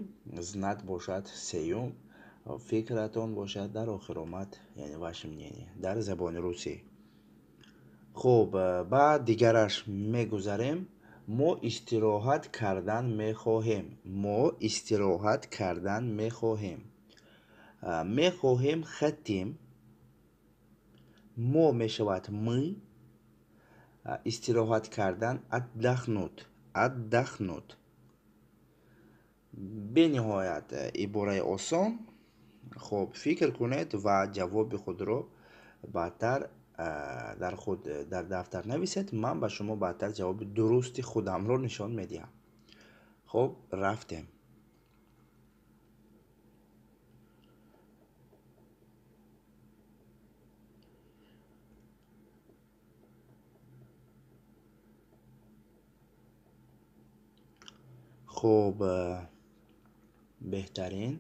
знать бошад сеюм, фикратон бошад дар охир омад, яъне ваше мнение дар забони русӣ. Хуб, ба дигараш мегузарем. Мо истироҳат кардан мехоҳем. Мо истироҳат кардан мехоҳем. Мехоҳем хотим. Мо мешавад мы. Истироҳат кардан отдохнуть. Отдохнуть. Бениҳоят ибораи осон. Хуб, фикр кунед ва ҷавоби худро баъдтар дар худ дар дафтар нависед. Ман ба шумо баъдтар ҷавоби дурусти худамро нишон медиҳам. Хуб, рафтем. Хуб, беҳтарин.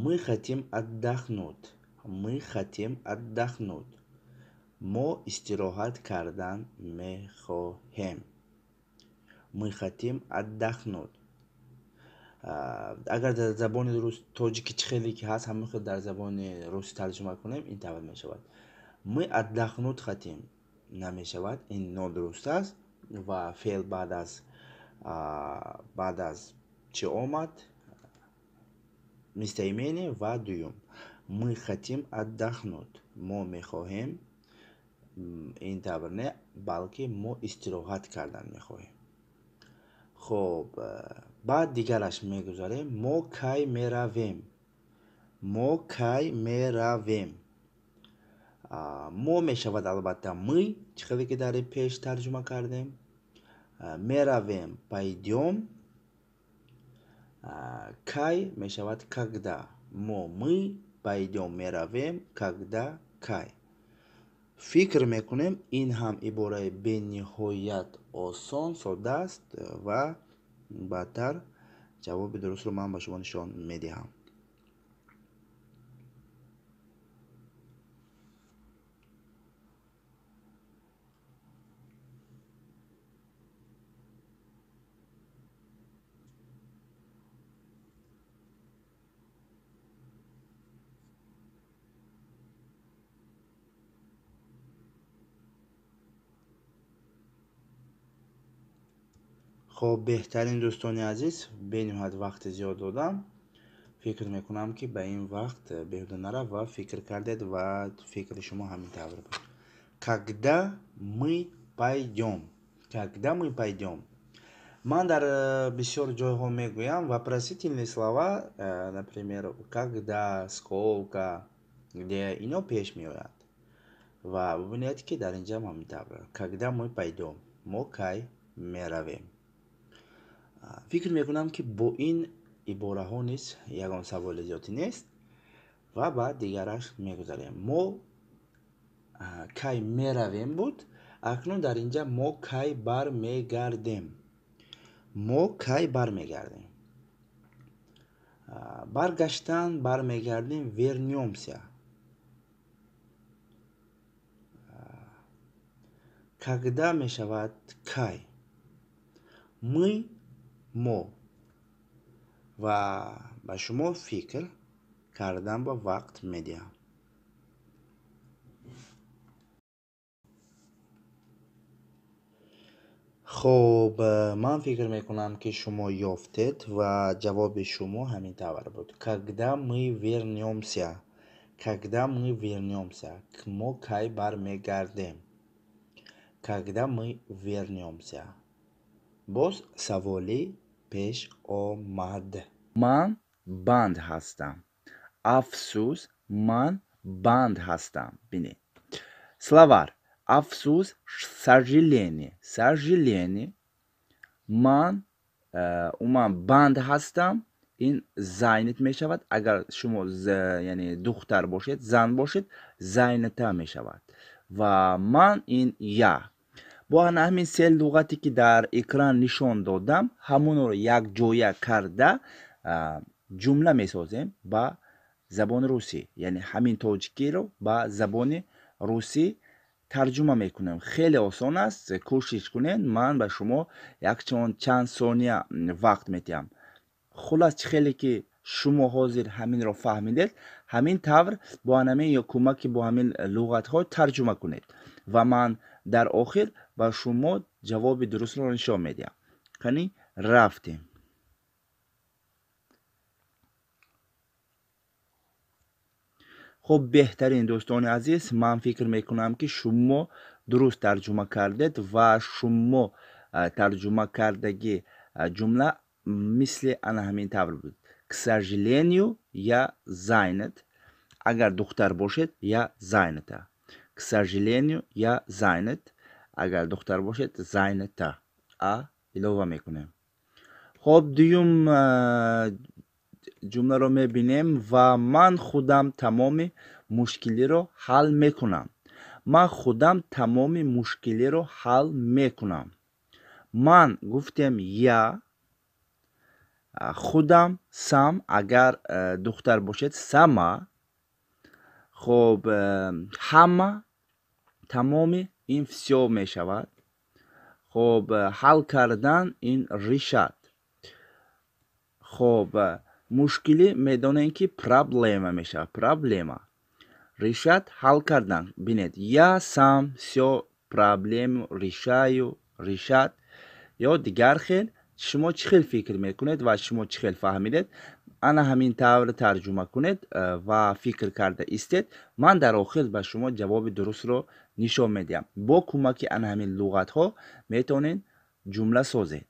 Мы хотим отдохнуть. Мы хотим отдохнуть. Мо истироҳат кардан мехоҳем. Мы хотим отдохнуть. Агар дар забони тоҷикӣ чӣ хеле ки ҳаст, ҳамин хел дар забони русӣ тарҷума кунем, ин тавр мешавад. Мы отдохнуть хотим намешавад, ин нодуруст аст ва феъл баъд аз чӣ омад? Местоимение ва дуюм. Мы хотим отдохнуть. Мо мехоҳем, ин тавр не, балки мо истироҳат кардан мехоҳем. Хуб, баъд дигараш мегузарем. Мо кай меравем? Мо кай меравем? Мо мешавад албатта мы, чӣ хеле ки дар пеш тарҷума кардем. Меравем пойдём. Кай мешавад когда. Мо мы пойдём меравем, когда кай. Фикр мекунем, ин ҳам ибораи бениҳоят осон, сода аст ва баъдтар ҷавоби дурустро ман ба шумо нишон медиҳам. Хоб, беҳтарин дӯстони азиз, бениҳоят вақти зиёд додам. Фикр мекунам, ки ба ин вақт беҳуда нарафт ва фикр кардед ва фикри шумо ҳамин тавр буд. Когда мы пойдем? Когда мы пойдем? Ман дар бисёр ҷойҳо мегӯям вопросительные слова, например, когда, сколько, где, ино пеш меояд. Ва бубинед, ки дар инҷа ҳамин тавр. Когда мы пойдем? Мо кай меравем? Фикр мекунам, ки бо ин ибораҳо низ ягон саволи зиёдӣ нест ва ба дигараш мегузарем. Мо кай меравем буд, акнун дар инҷа мо кай бармегардем? Мо кай бармегардем? Баргаштан, бармегардем, вернёмся. Когда мешавад кай? Мы, мо. Ва ба шумо фикр кардан ба вақт медиҳам. Хоб, ман фикр мекунам, ки шумо ёфтед ва ҷавоби шумо ҳамин тавр буд. Когда мы вернёмся? Когда мы вернёмся? Мо кай бармегардем? Когда мы вернёмся? Боз саволи пеш омад. Ман банд ҳастам. Афсӯс, ман банд ҳастам. Бинед. Словарь. Афсӯс, сожаление. Сожаление. Ман умуман банд ҳастам. Ин занят мешавад. Агар шумо яъне духтар бошед, зан бошед, занята мешавад. Ва ман ин я. Бо ҳамин се луғате, ки дар экран нишон додам, ҳамонро якҷоя карда ҷумла месозем ба забони русӣ. Яъне ҳамин тоҷикиро ба забони русӣ тарҷума мекунем. Хеле осон аст, кӯшиш кунед. Ман ба шумо якчанд чанд сония вақт медиҳам. Хулас, чӣ хеле ки шумо ҳозир ҳаминро фаҳмидед, ҳамин тавр бо ҳамин ё кӯмаки бо ҳамин луғатҳо тарҷума кунед ва ман дар охир ба шумо ҷавоби дурустро нишон медиҳам. Қани, рафтем. Хуб, беҳтарин, дӯстони азиз, ман фикр мекунам, ки шумо дуруст тарҷума кардед ва шумо тарҷума кардаги ҷумла мисли ана ҳамин тавр буд. К сожалению, я занят. Агар духтар бошед, я занята. К сожалению, я занят. Агар духтар бошед, занята. А илова мекунем. Хоб, дуюм ҷумларо мебинем ва ман худам тамоми мушкилиро ҳал мекунам. Ман худам тамоми мушкилиро ҳал мекунам. Ман гуфтем я, худам сам, агар духтар бошед, сама. Хоб, ҳама, тамоми ин всё мешавад. Хоб, ҳал кардан ин решать. Хоб, мушкилӣ медонем, ки проблема мешавад. Проблема. Решать, ҳал кардан. Бинед, я сам всё проблему решаю, решать ё дигар хел. Шумо чӣ хел фикр мекунед ва шумо чӣ хел фаҳмидед, ана ҳамин тавр тарҷума кунед ва фикр карда истед. Ман дар охир ба шумо ҷавоби дурустро нишон медиҳам. Бо кӯмаки ана ҳамин луғатҳо метавонед ҷумла созед.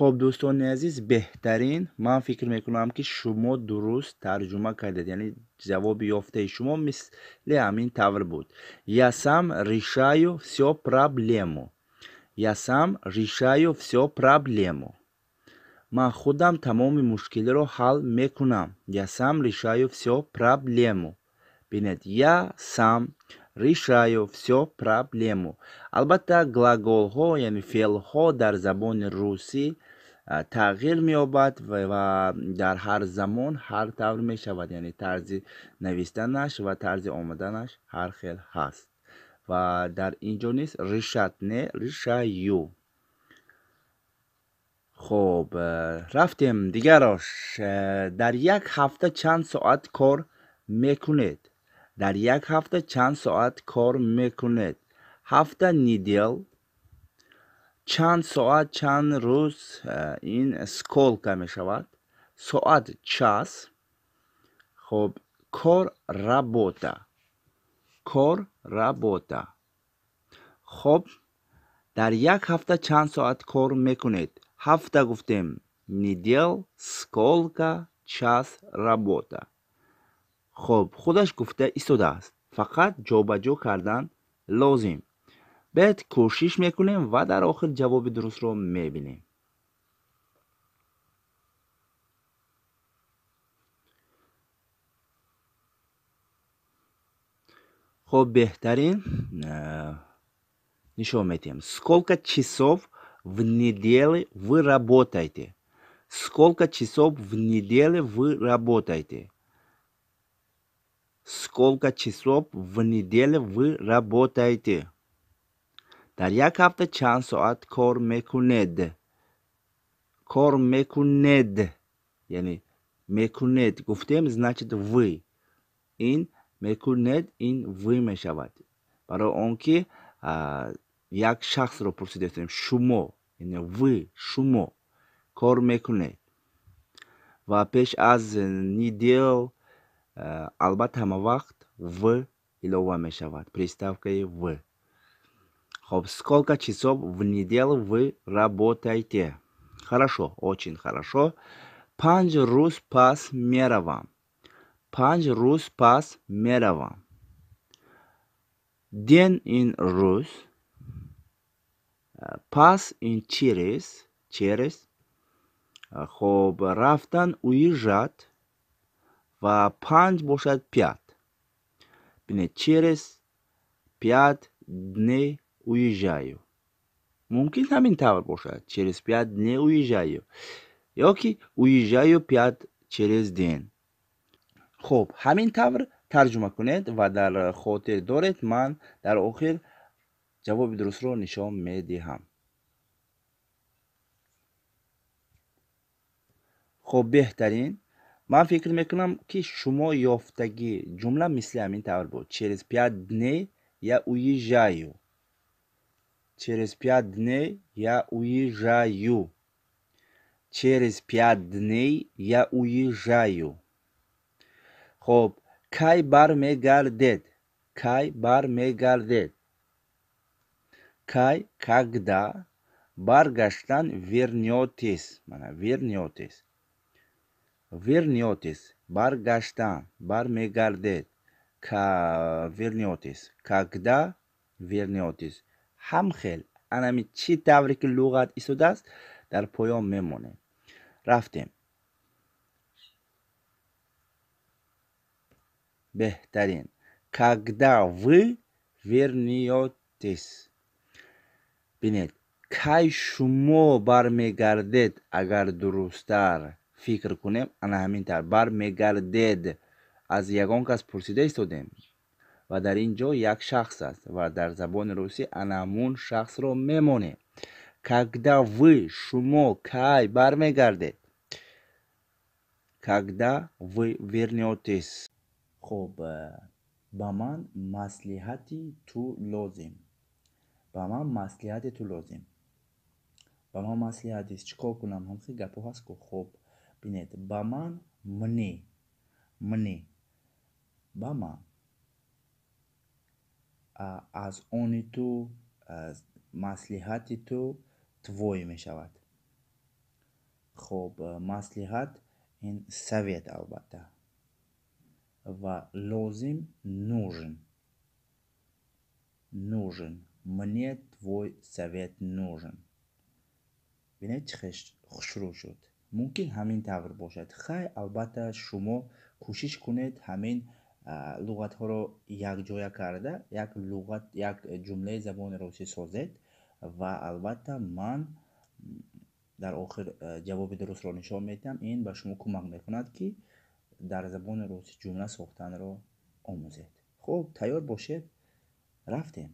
Хоб, дӯстони азиз, беҳтарин, ман фикр мекунам, ки шумо дуруст тарҷума кардед, яъне ҷавоби ёфтаи шумо мисли ҳамин тавр буд. Я сам решаю всё проблему. Я сам решаю всё проблему. Ман худам тамоми мушкилиро ҳал мекунам. Я сам решаю всё проблему. Бинед, я сам решаю всё проблему. Албатта, глаголҳо, яъне феълҳо дар забони русӣ тағйир меёбад ва дар ҳар замон ҳар тавр мешавад, яъне тарзи навистанаш ва тарзи омаданаш ҳар хел ҳаст. Ва дар ин ҷо низ решать не, решаю. Хоб, рафтем дигарош. Дар як ҳафта чанд соат кор мекунед? Дар як ҳафта чанд соат кор мекунед? Ҳафта, неделя. Чанд соат, чанд рӯз, ин сколько мешавад. Соат, час. Хоб, Кор, работа. Кор, работа. Хоб, дар як ҳафта чанд соат кор мекунед? Ҳафта гуфтем. Недел, сколько час работа. Хоб, худаш гуфта истодааст. Фақат ҷобаҷо кардан лозим. Баъд кӯшиш мекунем ва дар охир ҷавоби дурустро мебинем. Хоб, беҳтарин нишон медиҳем. Сколько часов в неделе вы работаете? Сколько часов в неделе вы работаете? Сколько часов в неделе вы работаете? Дар як ҳафта чанд соат кор мекунед? Кор мекунед, яъне мекунед гуфтем, значит вы. Ин мекунед, ин вы мешавад. Барои он ки як шахсро пурсидаем, шумо, яъне вы, шумо кор мекунед. Ва пеш аз недел албатта ҳама вақт в илова мешавад, приставкаи в. Хоб, сколько часов в неделю вы работаете? Хорошо, очень хорошо. 5 рӯз пас меравам. 5 рӯз пас меравам. День ин рӯз, пас ин через, через. Хоб, рафтан уезжать ва 5 бошад 5. Бинед, через 5 дней уезжаю. Мумкин ҳамин тавр бошад. Через 5 дней уезжаю. Ё ки уезжаю 5 через день. Хоб, ҳамин тавр тарҷума кунед ва дар хотир доред, ман дар охир ҷавоби дурустро нишон медиҳам. Хоб, беҳтарин. Ман фикр мекунам, ки шумо ёфтагӣ ҷумла мисли ҳамин тавр буд. Через 5 дней я уезжаю. Через 5 дней я уезжаю. Через 5 дней я уезжаю. Хоб, кай бармегардед? Кай бармегардед? Кай, когда, баргаштан вернётесь. Мана вернётесь. Вернётесь, баргаштан, бармегардед. Ка вернётесь. Когда вернётесь. Ҳам хел, анами чӣ тавре ки луғат истодааст, дар поён мемонем. Рафтем. Беҳтарин. Когда вы вернётесь. Бинед, кай шумо бармегардед, агар дурусттар фикр кунем, ана ҳамин тавр бармегардед. Аз ягон кас пурсида истодем ва дар ин ҷо як шахс аст ва дар забони русӣ ана ҳамун шахсро мемонем. Когда вы, шумо кай бармегардед? Когда вы вернётесь. Хоб, ба ман маслиҳати ту лозим. Ба ман маслиҳати ту лозим. Ба ман маслиҳат чӣ кор кунам? Ҳамхел гапҳо ҳаст ку. Хоб, бинед, ба ман мне, мне, ба ман. Аз они ту, маслиҳати ту твой мешавад. Хоб, маслиҳат ин совет албатта. Ва лозим нужен. Нужен. Мне твой совет нужен. Бинед, чӣ хел хушрӯ шуд. Мумкин ҳамин тавр бошад. Хай, албатта шумо кӯшиш кунед ҳамин луғатҳоро якҷоя карда, як луғат, як ҷумлаи забони русӣ созед ва албатта ман дар охир ҷавоби дурустро нишон медиҳам. Ин ба шумо кӯмак мекунад, ки дар забони русӣ ҷумла сохтанро омӯзед. Хуб, тайёр бошед, рафтем.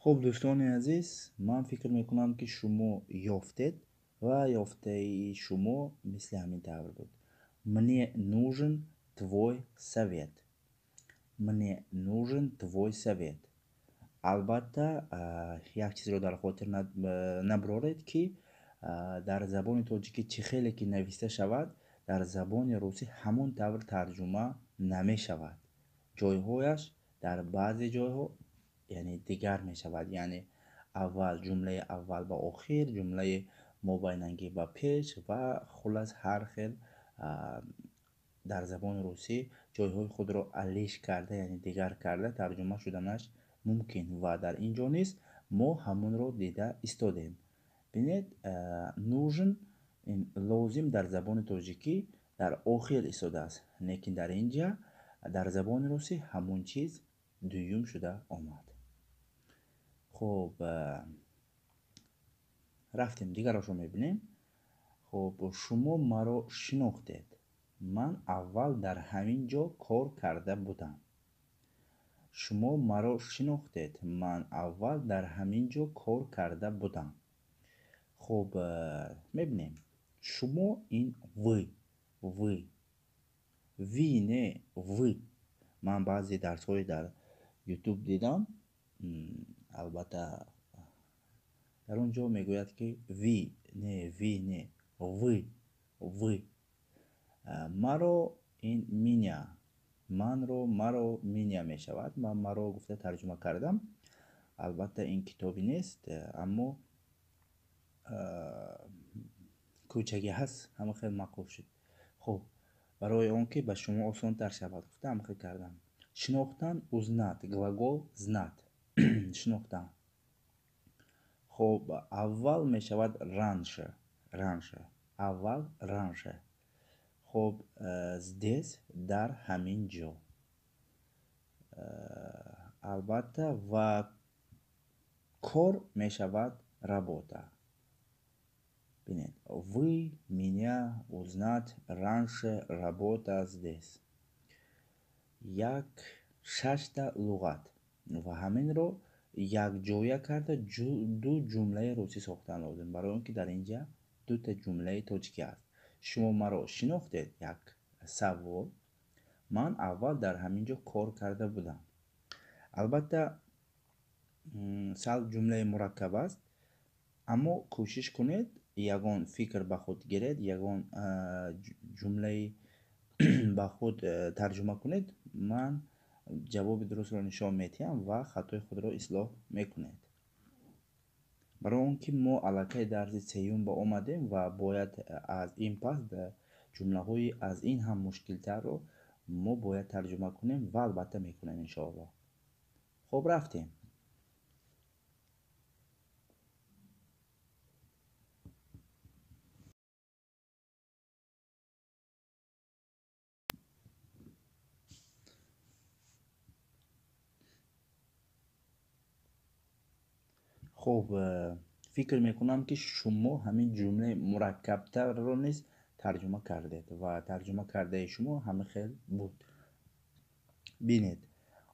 Хуб, дӯстони азиз, ман фикр мекунам, ки шумо ёфтед ва ёфтаи шумо мисли ҳамин тавр буд. Мне нужен твой совет. Мне нужен твой совет. Албатта, як чизро дар хотир набароред, ки дар забони тоҷикӣ чӣ хеле ки нависта шавад, дар забони русӣ ҳамон тавр тарҷума намешавад. Ҷойҳояш дар баъзе ҷойҳо, яъне, дигар мешавад. Яъне аввал ҷумлаи аввал ба охир, ҷумлаи мобайнангӣ ба пеш ва хулас ҳар хел дар забони русӣ ҷойҳои худро алиш карда, яъне дигар карда тарҷума шуданаш мумкин. Ва дар ин ҷо низ мо ҳамонро дида истодем. Бинед, нужен ин лозим дар забони тоҷикӣ дар охир истодааст, лекин дар ин ҷа дар забони русӣ ҳамон чиз дуюм шуда омад. Хуб, рафтем, дигарашро мебинем. Хуб, шумо маро шинохтед. Ман аввал дар ҳамин ҷо кор карда будам. Шумо маро шинохтед. Ман аввал дар ҳамин ҷо кор карда будам. Хуб, мебинем. Шумо ин вы, вы. Ви не, вы. Ман баъзе дарсҳои дар YouTube дидам. Албатта, дар он ҷо мегӯяд, ки ви, не, ви не, вы, вы. Маро ин меня, манро, маро меня мешавад. Ман маро гуфта тарҷума кардам. Албатта, ин китобӣ нест, аммо кӯчагӣ ҳаст, ҳама хел маъқул шуд. Хуб, барои он ки ба шумо осонтар шавад, гуфта ҳама хел кардам. Шинохтан узнать, глагол знать. Шинохтан. Хуб, аввал мешавад раньше, раньше. Аввал раньше. Хуб, здесь дар ҳамин ҷо. Албатта, ва кор мешавад работа. Бинед, вы меня узнать, раньше, работа, здесь. Як шашта луғат ва ҳаминро якҷоя карда ду ҷумлаи русӣ сохтан лозим, барои он ки дар ин ҷа дута ҷумлаи тоҷикӣ аст. Шумо маро шинохтед? Як савол. Ман аввал дар ҳамин ҷо кор карда будам. Албатта, сал ҷумлаи мураккаб аст, аммо кӯшиш кунед, ягон фикр ба худ гиред, ягон ҷумлаи ба худ тарҷума кунед. Ман ҷавоби дурустро нишон медиҳам ва хатои худро ислоҳ мекунед. Барои он ки мо аллакай дарси сеюм ба омадем ва бояд аз ин пас ҷумлаҳои аз ин ҳам мушкилтарро мо бояд тарҷума кунем ва албатта мекунем, иншоаллоҳ. Хуб, рафтем. Хуб, фикр мекунам, ки шумо ҳамин ҷумлаи мураккабтарро низ тарҷума кардед ва тарҷума кардаи шумо ҳама хел буд. Бинед,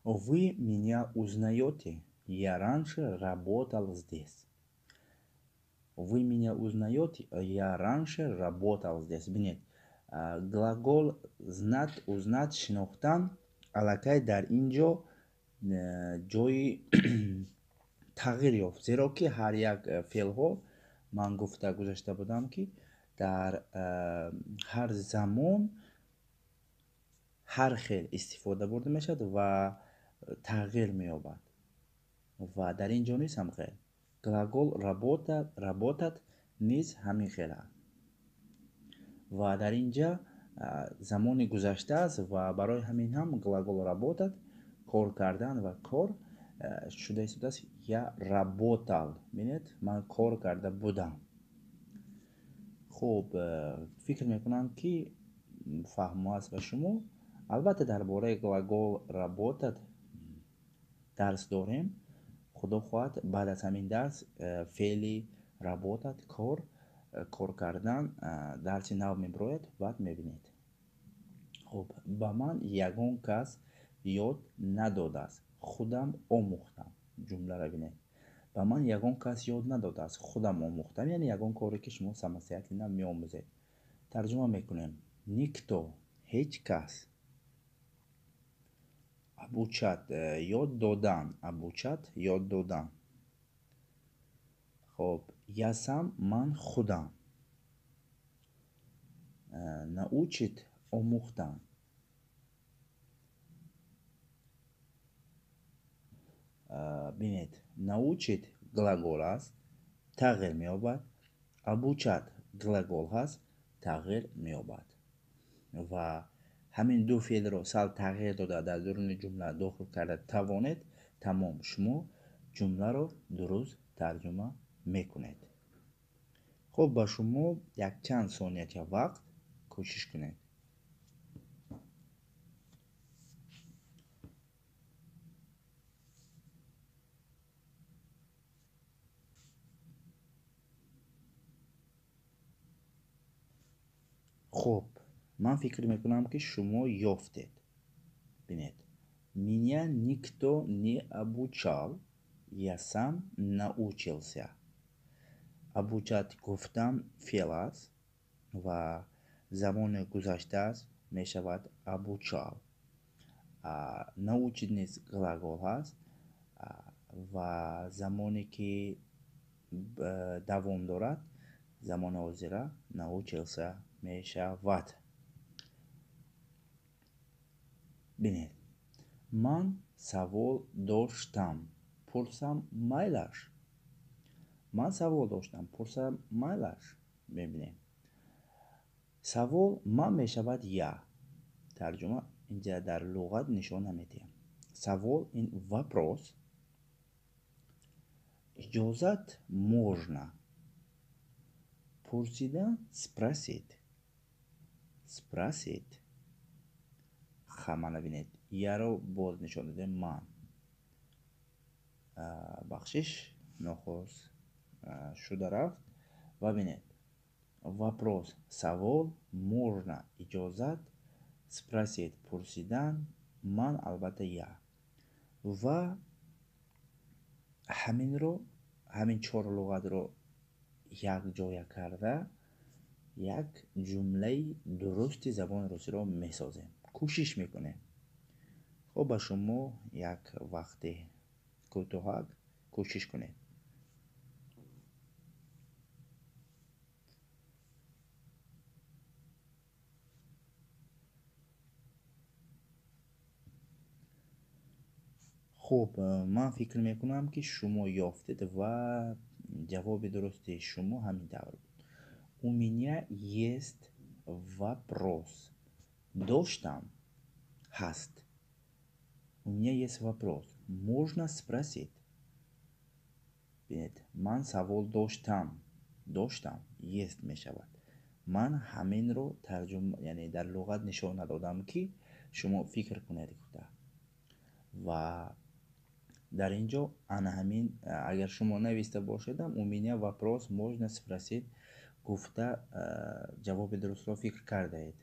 вы меня узнаете, я раньше работал здесь. Вы меня узнаете, я раньше работал здесь. Бинед, глагол знать, узнать, шинохтан аллакай дар ин ҷо ҷои тағйир ёфт, зеро ки ҳар як феълҳо ман гуфта гузашта будам, ки дар ҳар замон ҳар хел истифода бурда мешавад ва тағйир меёбад. Ва дар ин ҷо низ ҳам хел глагол работать низ ҳамин хел аст. Ва дар ин ҷа замони гузашта аст ва барои ҳамин ҳам глагол работать, кор кардан ва кор шуда истодааст. Я работал. Бинед, ман кор карда будам. Хуб, фикр мекунам, ки фаҳмо аст ба шумо. Албатта, дар бораи глагол работать дарс дорем. Худо хоҳад, баъд аз ҳамин дарс феъли работать, кор кардан, дарси нав мебирояд, баъд мебинед. Хуб, ба ман ягон кас ёд надодааст, худам омӯхтам. Ҷумларо бинед. Ба ман ягон кас ёд надодааст, худам омӯхтам. Яъне ягон коре ки шумо самостоятельно меомӯзед. Тарҷума мекунем. Никто, ҳеҷ кас. Обучать ёд додан, обучать ёд додан. Хоб, я сам ман худам. Научить омӯхтан. Бинед, научить глагол аст, тағйир меёбад. Обучать глагол ҳаст, тағйир меёбад. Ва ҳамин ду феълро сал тағйир дода дар дуруни ҷумла дохил карда тавонед, тамом шумо ҷумларо дуруст тарҷума мекунед. Хуб, ба шумо якчанд сонияча вақт кӯшиш кунед. Хуб, ман фикр мекунам, ки шумо ёфтед. Бинед, меня никто не обучал, я сам научился. Обучать гуфтам феъл аст ва замони гузашта аст, мешавад обучал. Научить низ глагол ҳаст ва замоне ки давом дорад, замони ҳозира научился мешавад. Бинед, ман савол доштам, пурсам майлаш. Ман савол доштам, пурсам майлаш. Мебинем, савол ман мешавад я. Тарҷума инҷа дар луғат нишон намедиҳам. Савол ин вопрос. Иҷозат можно. Пурсидан спросить. Спросить. Ха, мана бинед, яро боз нишон додем ман. Бахшиш, нохост шуда рафт. Ва бинед, вопрос савол, можно иҷозат, спросить пурсидан, ман албатта я. Ва ҳаминро, ҳамин чор луғатро якҷоя карда як ҷумлаи дурусти забони русиро месозем. Кӯшиш мекунем. Хуб, ба шумо як вақти кӯтоҳак кӯшиш кунед. Хуб, ман фикр мекунам, ки шумо ёфтед ва ҷавоби дурусти шумо ҳамин тавр буд. У меня есть вопрос. Доштам ҳаст. У меня есть вопрос. Можно спросить? Бинед, ман савол доштам. Доштам есть мешавад. Ман ҳаминро тарҷума, яъне дар луғат нишон надодам, ки шумо фикр кунед гуфта. Ва дар ин ҷо ана ҳамин, агар шумо нависта бошедам, у меня вопрос можно спросить гуфта ҷавоби дурустро фикр кардаед.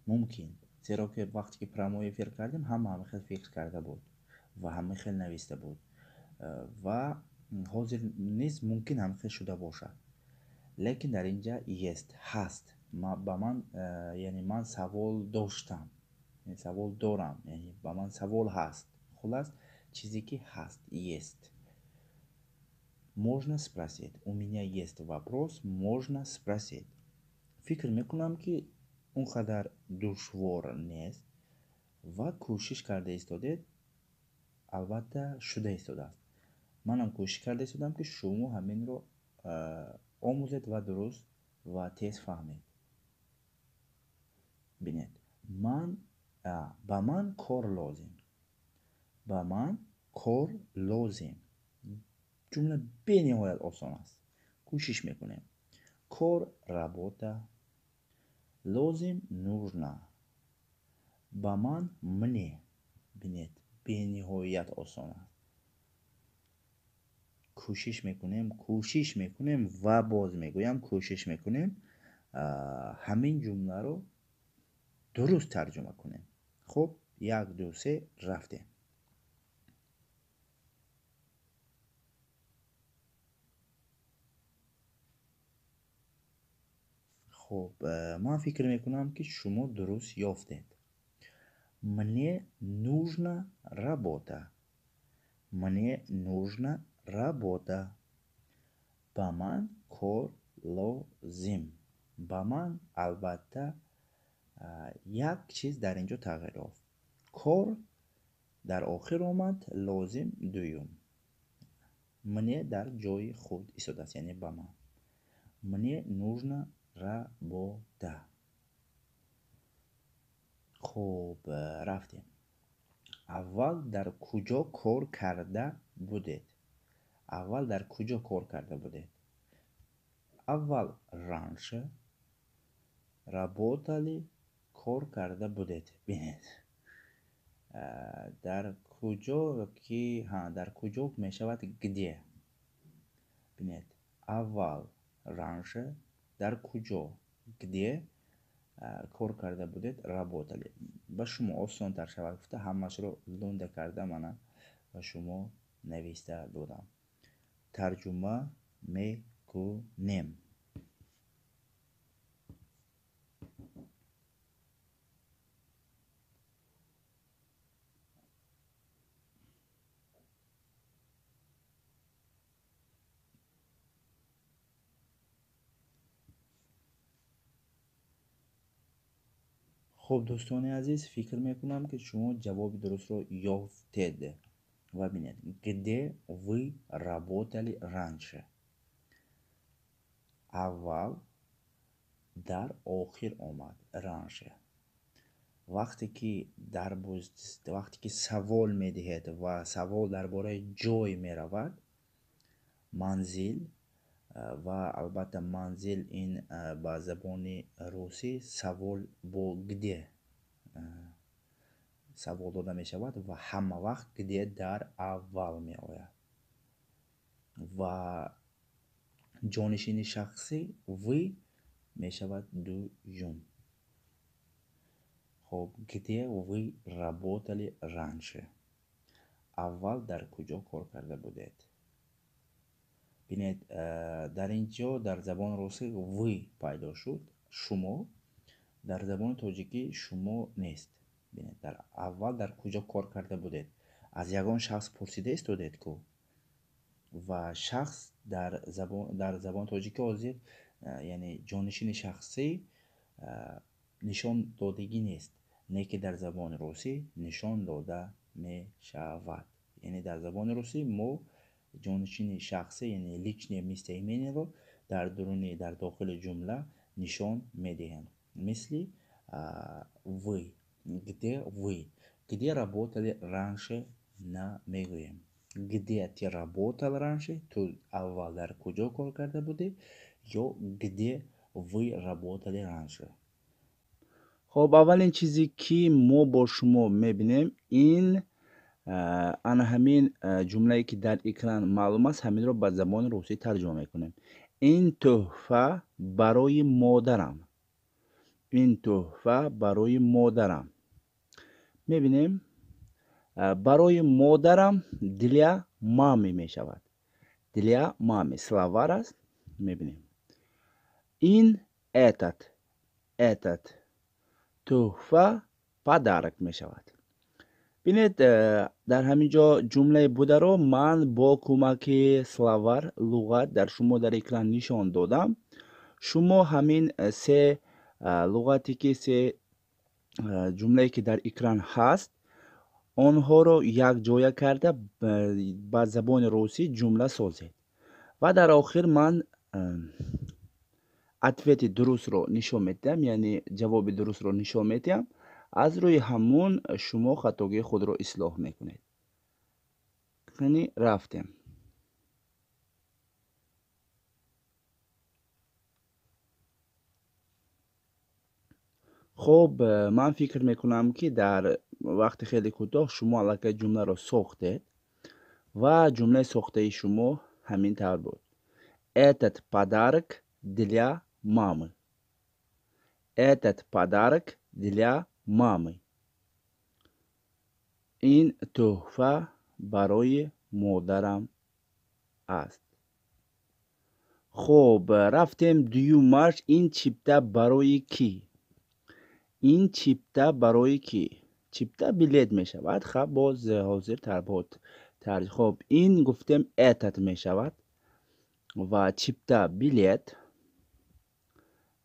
Мумкин, зеро ки вақте ки прямой эфир кардем, ҳама ҳама хел фикр карда буд ва ҳама хел нависта буд. Ва ҳозир низ мумкин ҳама хел шуда бошад. Лекин дар ин ҷа есть ҳаст. Ба ман, яъне ман савол доштам, яъне савол дорам, яъне ба ман савол ҳаст. Хулас, чизе ки ҳаст, есть. Можно спросить. У меня есть вопрос, можно спросить. Фикр мекунам, ки он қадар душвор нест ва кӯшиш карда истодед, албатта шуда истодааст. Манам кӯшиш карда истодам, ки шумо ҳаминро омӯзед ва дуруст ва тез фаҳмед. Бинед, ба ман кор лозим. Ба ман кор лозим. Ҷумла бениҳоят осон аст. Кӯшиш мекунем. Кор работа, лозим нужно, ба ман мне. Бинед, бениҳоят осон аст. Кӯшиш мекунем, кӯшиш мекунем ва боз мегӯям, кӯшиш мекунем ҳамин ҷумларо дуруст тарҷума кунем. Хуб, 1, 2, 3, рафтем. Хуб, ман фикр мекунам, ки шумо дуруст ёфтед. Мне нужна работа. Мне нужна работа. Ба ман кор лозим. Ба ман албатта як чиз дар ин ҷо тағйир ёфт. Кор дар охир омад, лозим дуюм. Мне дар ҷои худ истодааст, яъне ба ман. Мне нужна работа. Хуб, рафтем. Аввал дар куҷо кор карда будед? Аввал дар куҷо кор карда будед? Аввал раньше работали, кор карда будед. Бинед, дар куҷо ки, ҳа, дар куҷо мешавад где. Бинед, аввал раньше, дар куҷо где кор карда будед, работали. Ба шумо осонтар шавад гуфта ҳамашро лунда карда мана ба шумо нависта додам. Тарҷума мекунем. Хуб, дӯстони азиз, фикр мекунам, ки шумо ҷавоби дурустро ёфтед. Ва бинед, где вы работали раньше? Аввал дар охир омад раньше. Вақте ки савол медиҳед ва савол дар бораи ҷой меравад, манзил, ва албатта манзил ин ба забони русӣ савол бо где савол дода мешавад ва ҳама вақт где дар аввал меояд. Ва ҷонишини шахсӣ вы мешавад дуюм. Хуб, где вы работали раньше? Аввал дар куҷо кор карда будед? Бинед, дар ин ҷо дар забони русӣ вы пайдо шуд, шумо. Дар забони тоҷикӣ шумо нест. Бинед, дар аввал дар куҷо кор карда будед? Аз ягон шахс пурсида истодед ку? Ва шахс дар забони тоҷикӣ ҳозир, яъне ҷонишини шахсӣ нишон додагӣ нест, не ки дар забони русӣ нишон дода мешавад. Яъне дар забони русӣ мо ҷонишини шахсӣ, яъне личное местоимениеро дар дохили ҷумла нишон медиҳем. Мисли вы, где вы, где работали раньше намегӯем. Где ты работал раньше, ту аввал дар куҷо кор карда будӣ, ё где вы работали раньше. Хуб, аввалин чизе ки мо бо шумо мебинем, ин ана ҳамин ҷумлае ки дар экран маълум аст, ҳаминро ба забони русӣ тарҷума мекунем. Ин тӯҳфа барои модарам. Ин тӯҳфа барои модарам. Мебинем, барои модарам для мамы мешавад. Для мамы словарь аст. Мебинем, ин этот, этот тӯҳфа подарок мешавад. Бинед, дар ҳамин ҷо ҷумлаи бударо ман бо кӯмаки словарь, луғат дар шумо дар экран нишон додам. Шумо ҳамин се луғате ки се ҷумлае ки дар экран ҳаст, онҳоро якҷоя карда ба забони русӣ ҷумла созед. Ва дар охир ман ответи дурустро нишон медиҳам, яъне ҷавоби дурустро нишон медиҳам. Аз рӯи ҳамун шумо хатогии худро ислоҳ мекунед. Яъне рафтем. Хуб, ман фикр мекунам, ки дар вақти хеле кӯтоҳ шумо аллакай ҷумларо сохтед ва ҷумлаи сохтаи шумо ҳамин тавр буд. Этот подарок для мамы. Этот подарок для мамы. Ин тӯҳфа барои модарам аст. Хуб, рафтем дуюмаш. Ин чипта барои кӣ? Ин чипта барои кӣ? Чипта билет мешавад. Хаб, боз ҳозир тарбот. Хоб, ин гуфтем этот мешавад ва чипта билет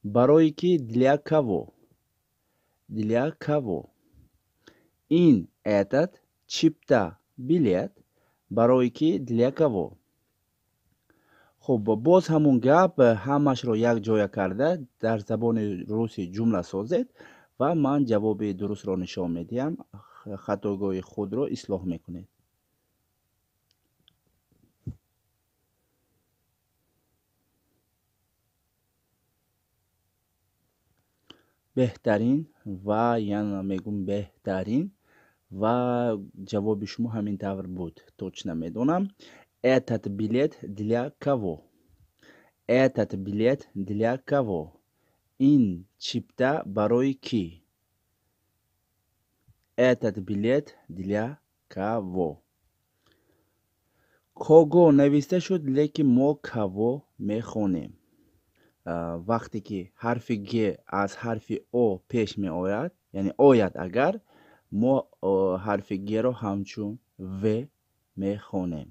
барои ки для кого? Для кого? Ин этот чипта билет барои ки для кого? Хуб, боз ҳамун гап, ҳамашро якҷоя карда дар забони русӣ ҷумла созед ва ман ҷавоби дурустро нишон медиҳам. Хатогоҳи худро ислоҳ мекунед. Беҳтарин ва яна мегӯм беҳтарин ва ҷавоби шумо ҳамин тавр буд. Точно медонам. Этот билет для кого? Этот билет для кого? Ин чипта барои кӣ? Этот билет для кого? Кого нависта шуд, лекин мо кого мехонем. Вақте ки ҳарфи г аз ҳарфи о пеш меояд, яъне ояд агар, мо ҳарфи г-ро ҳамчун в мехонем.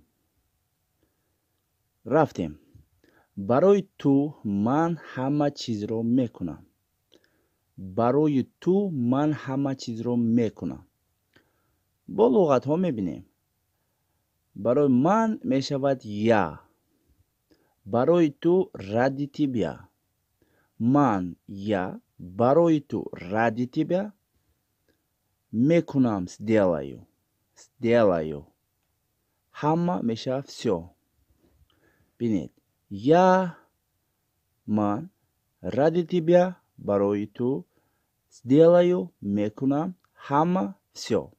Рафтем. Барои ту ман ҳама чизро мекунам. Барои ту ман ҳама чизро мекунам. Бо луғатҳо мебинем. Барои ман мешавад я. Барои ту ради тебя. Ман я, барои ту ради тебя. Мекунам сделаю. Сделаю. Ҳама мешавад всё. Бинед, я ман, ради тебя барои ту, сделаю мекунам, ҳама всё.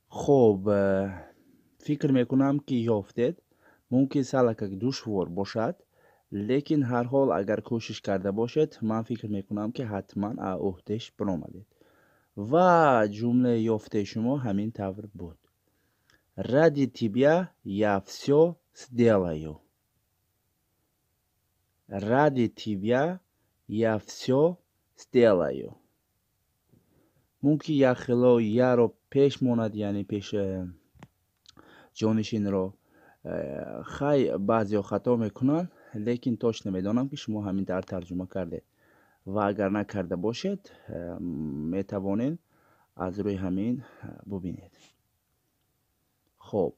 Хоб, фикр мекунам ки ёфтед. Мумкин салакак душвор бошад, лекин ҳар ҳол агар кӯшиш карда бошед, ман фикр мекунам ки ҳатман уҳдеш баромадед. Ва ҷумлаи ёфтаи шумо ҳамин тавр буд. Ради тебя я всё сделаю. Ради тебя я всё сделаю. Мумкин як хело яро пеш монад, яъне пеш ҷонишинро. Хай, баъзеҳо хато мекунанд, лекин точно медонам ки шумо ҳамин тавр тарҷума кардед. Ва агар накарда бошед, метавонед аз рӯи ҳамин бубинед. Хоб,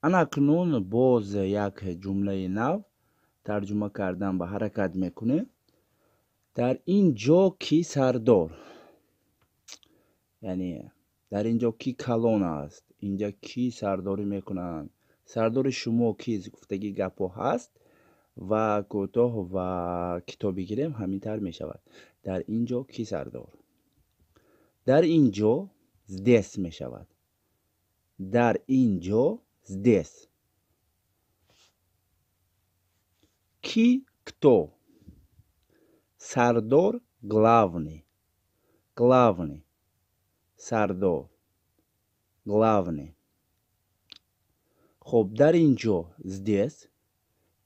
ана акнун боз як ҷумлаи нав тарҷума кардан ба ҳаракат мекунем. Дар ин ҷо ки сардор, яъне дар ин ҷо ки калон аст, инҷа ки сардорӣ мекунанд, сардори шумо ки гуфтагӣ гапҳо ҳаст ва кӯтоҳ ва китобӣ гирем ҳамин тавр мешавад. Дар ин ҷо ки сардор? Дар ин ҷо здесь мешавад. Дар ин ҷо здесь. Ки кто? Сардор главный. Главный. Сардор. Главный. Хоб, дар ин ҷо здесь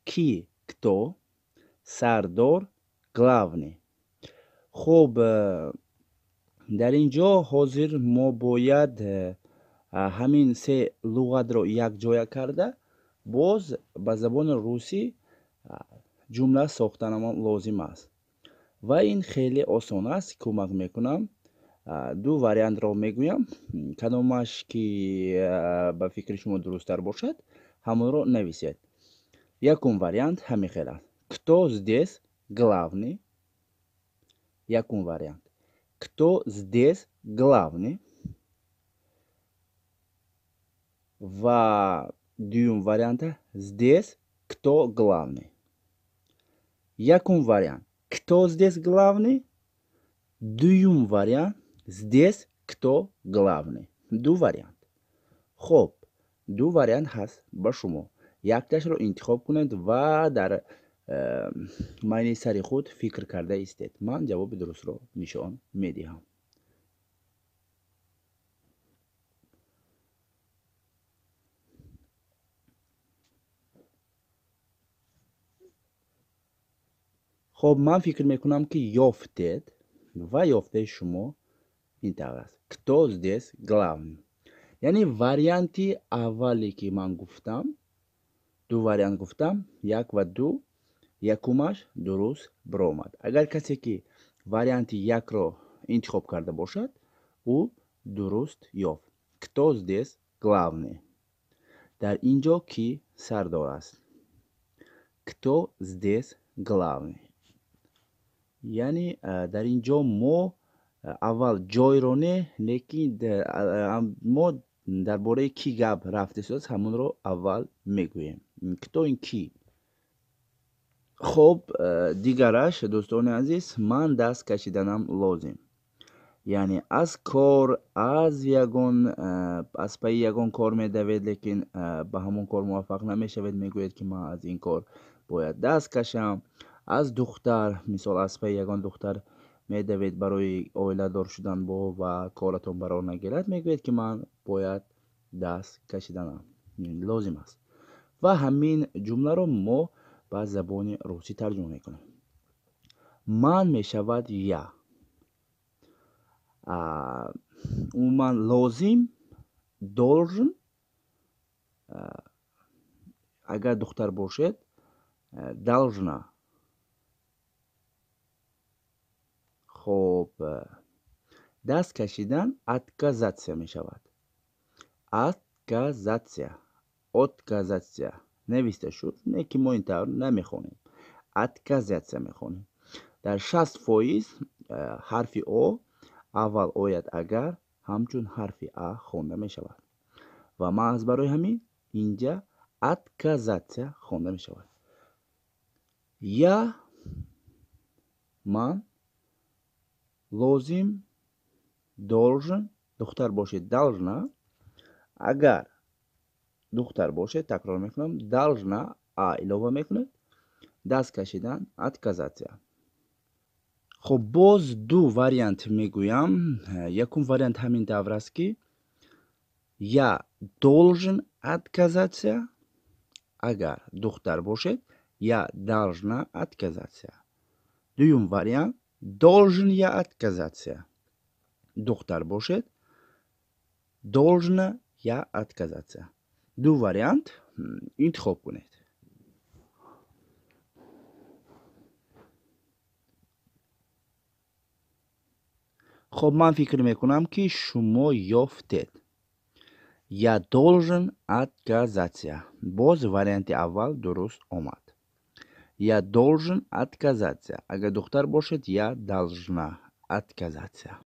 ки кто? Сардор главный. Хоб, дар ин ҷо ҳозир мо бояд ҳамин се луғатро якҷоя карда боз ба забони русӣ ҷумла сохтанамон лозим аст. Ва ин хеле осон аст, кӯмак мекунам. Ду вариантро мегӯям, кадомаш ки ба фикри шумо дурусттар бошад, ҳамонро нависед. Якум вариант ҳамин хел аст. Кто здесь главный? Якум вариант. Кто здесь главный? Ва дуюм варианта здесь кто главный? Якум вариант. Кто здесь главный? Дуюм вариант. Здесь кто главный? Ду вариант. Хоб, ду вариант ҳаст ба шумо. Якташро интихоб кунед ва дар майни сари худ фикр карда истед. Ман ҷавоби дурустро нишон медиҳам. Хоб, ман фикр мекунам, ки ёфтед ва ёфтаи шумо ин тавр аст: кто здесь главный. Яъне варианти аввале, ки ман гуфтам, ду вариант гуфтам, як ва ду, якумаш дуруст биромад. Агар касе ки варианти якро интихоб карда бошад, ӯ дуруст ёфт. Кто здесь главный, дар ин ҷо кӣ сардор аст? Кто здесь главный, яъне дар ин ҷо мо аввал ҷойро не, лекин мо дар бораи кӣ гап рафта истодааст, ҳамонро аввал мегӯем. Кто ин кӣ. Хоб, дигараш, дӯстони азиз, ман даст кашиданам лозим, яъне аз кор, аз ягон, аз пайи ягон кор медавед, лекин ба ҳамон кор муваффақ намешавед, мегӯед, ки ман аз ин кор бояд даст кашам. Аз духтар, мисол, аз пайи ягон духтар медавед барои оиладор шудан бо ва коратон барор нагирад, мегӯед, ки ман бояд даст кашиданам лозим аст. Ва ҳамин ҷумларо мо ба забони русӣ тарҷума мекунем. Ман мешавад я, умуман лозим должен, агар духтар бошед, должна. Хоб, даст кашидан отказаться мешавад. Отказаться, отказаться нависта шуд, не ки мо ин тавр намехонем, отказаться мехонем. Дар 60% ҳарфи о аввал ояд, агар ҳамчун ҳарфи а хонда мешавад, ва маҳз барои ҳамин инҷа отказаться хонда мешавад. Я ман, лозим должен, духтар бошед, должна. Агар духтар бошед, такрор мекунам, должна, а илова мекунед, даст кашидан отказаться. Хоб, боз ду вариант мегӯям. Якум вариант ҳамин тавр аст, ки я должен отказаться, агар духтар бошед, я должна отказаться. Дуюм вариант: должен я отказаться, духтар бошед, должна я отказаться. Ду вариант, интихоб кунед. Хоб, ман фикр мекунам, ки шумо ёфтед: я должен отказаться. Боз варианти аввал дуруст омад: я должен отказаться, агар духтар бошед, я должна отказаться.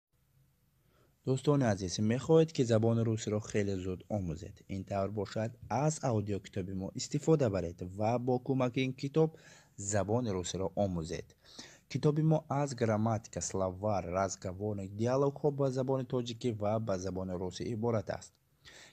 Дӯстони азиз, мехоҳед, ки забони русиро хеле зуд омӯзед? Ин тавр бошад, аз аудиокитоби мо истифода баред ва бо кӯмаки ин китоб забони русиро омӯзед. Китоби мо аз грамматика, словарь, разговорник, диалогҳо ба забони тоҷикӣ ва ба забони русӣ иборат аст.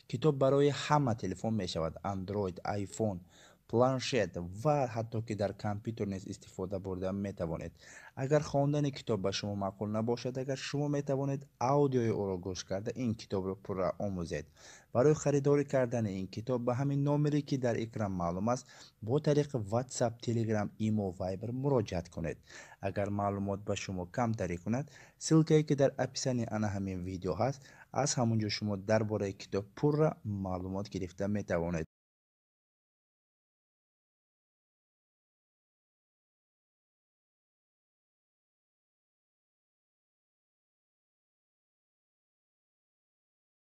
Китоб барои ҳама телефон мешавад: Android, iPhone, планшет ва ҳатто ки дар компютер низ истифода бурда метавонед. Агар хондани китоб ба шумо маъқул набошад, агар шумо метавонед аудиои ӯро гӯш карда, ин китобро пурра омӯзед. Барои харидорӣ кардани ин китоб ба ҳамин номере, ки дар экран маълум аст, бо тариқи WhatsApp, Telegram, имо, Viber муроҷиат кунед. Агар маълумот ба шумо камтарӣ кунад, ссылка е ки дар описании ана ҳамин видео ҳаст, аз ҳамон ҷо шумо дар бораи китоб пурра маълумот гирифта метавонед.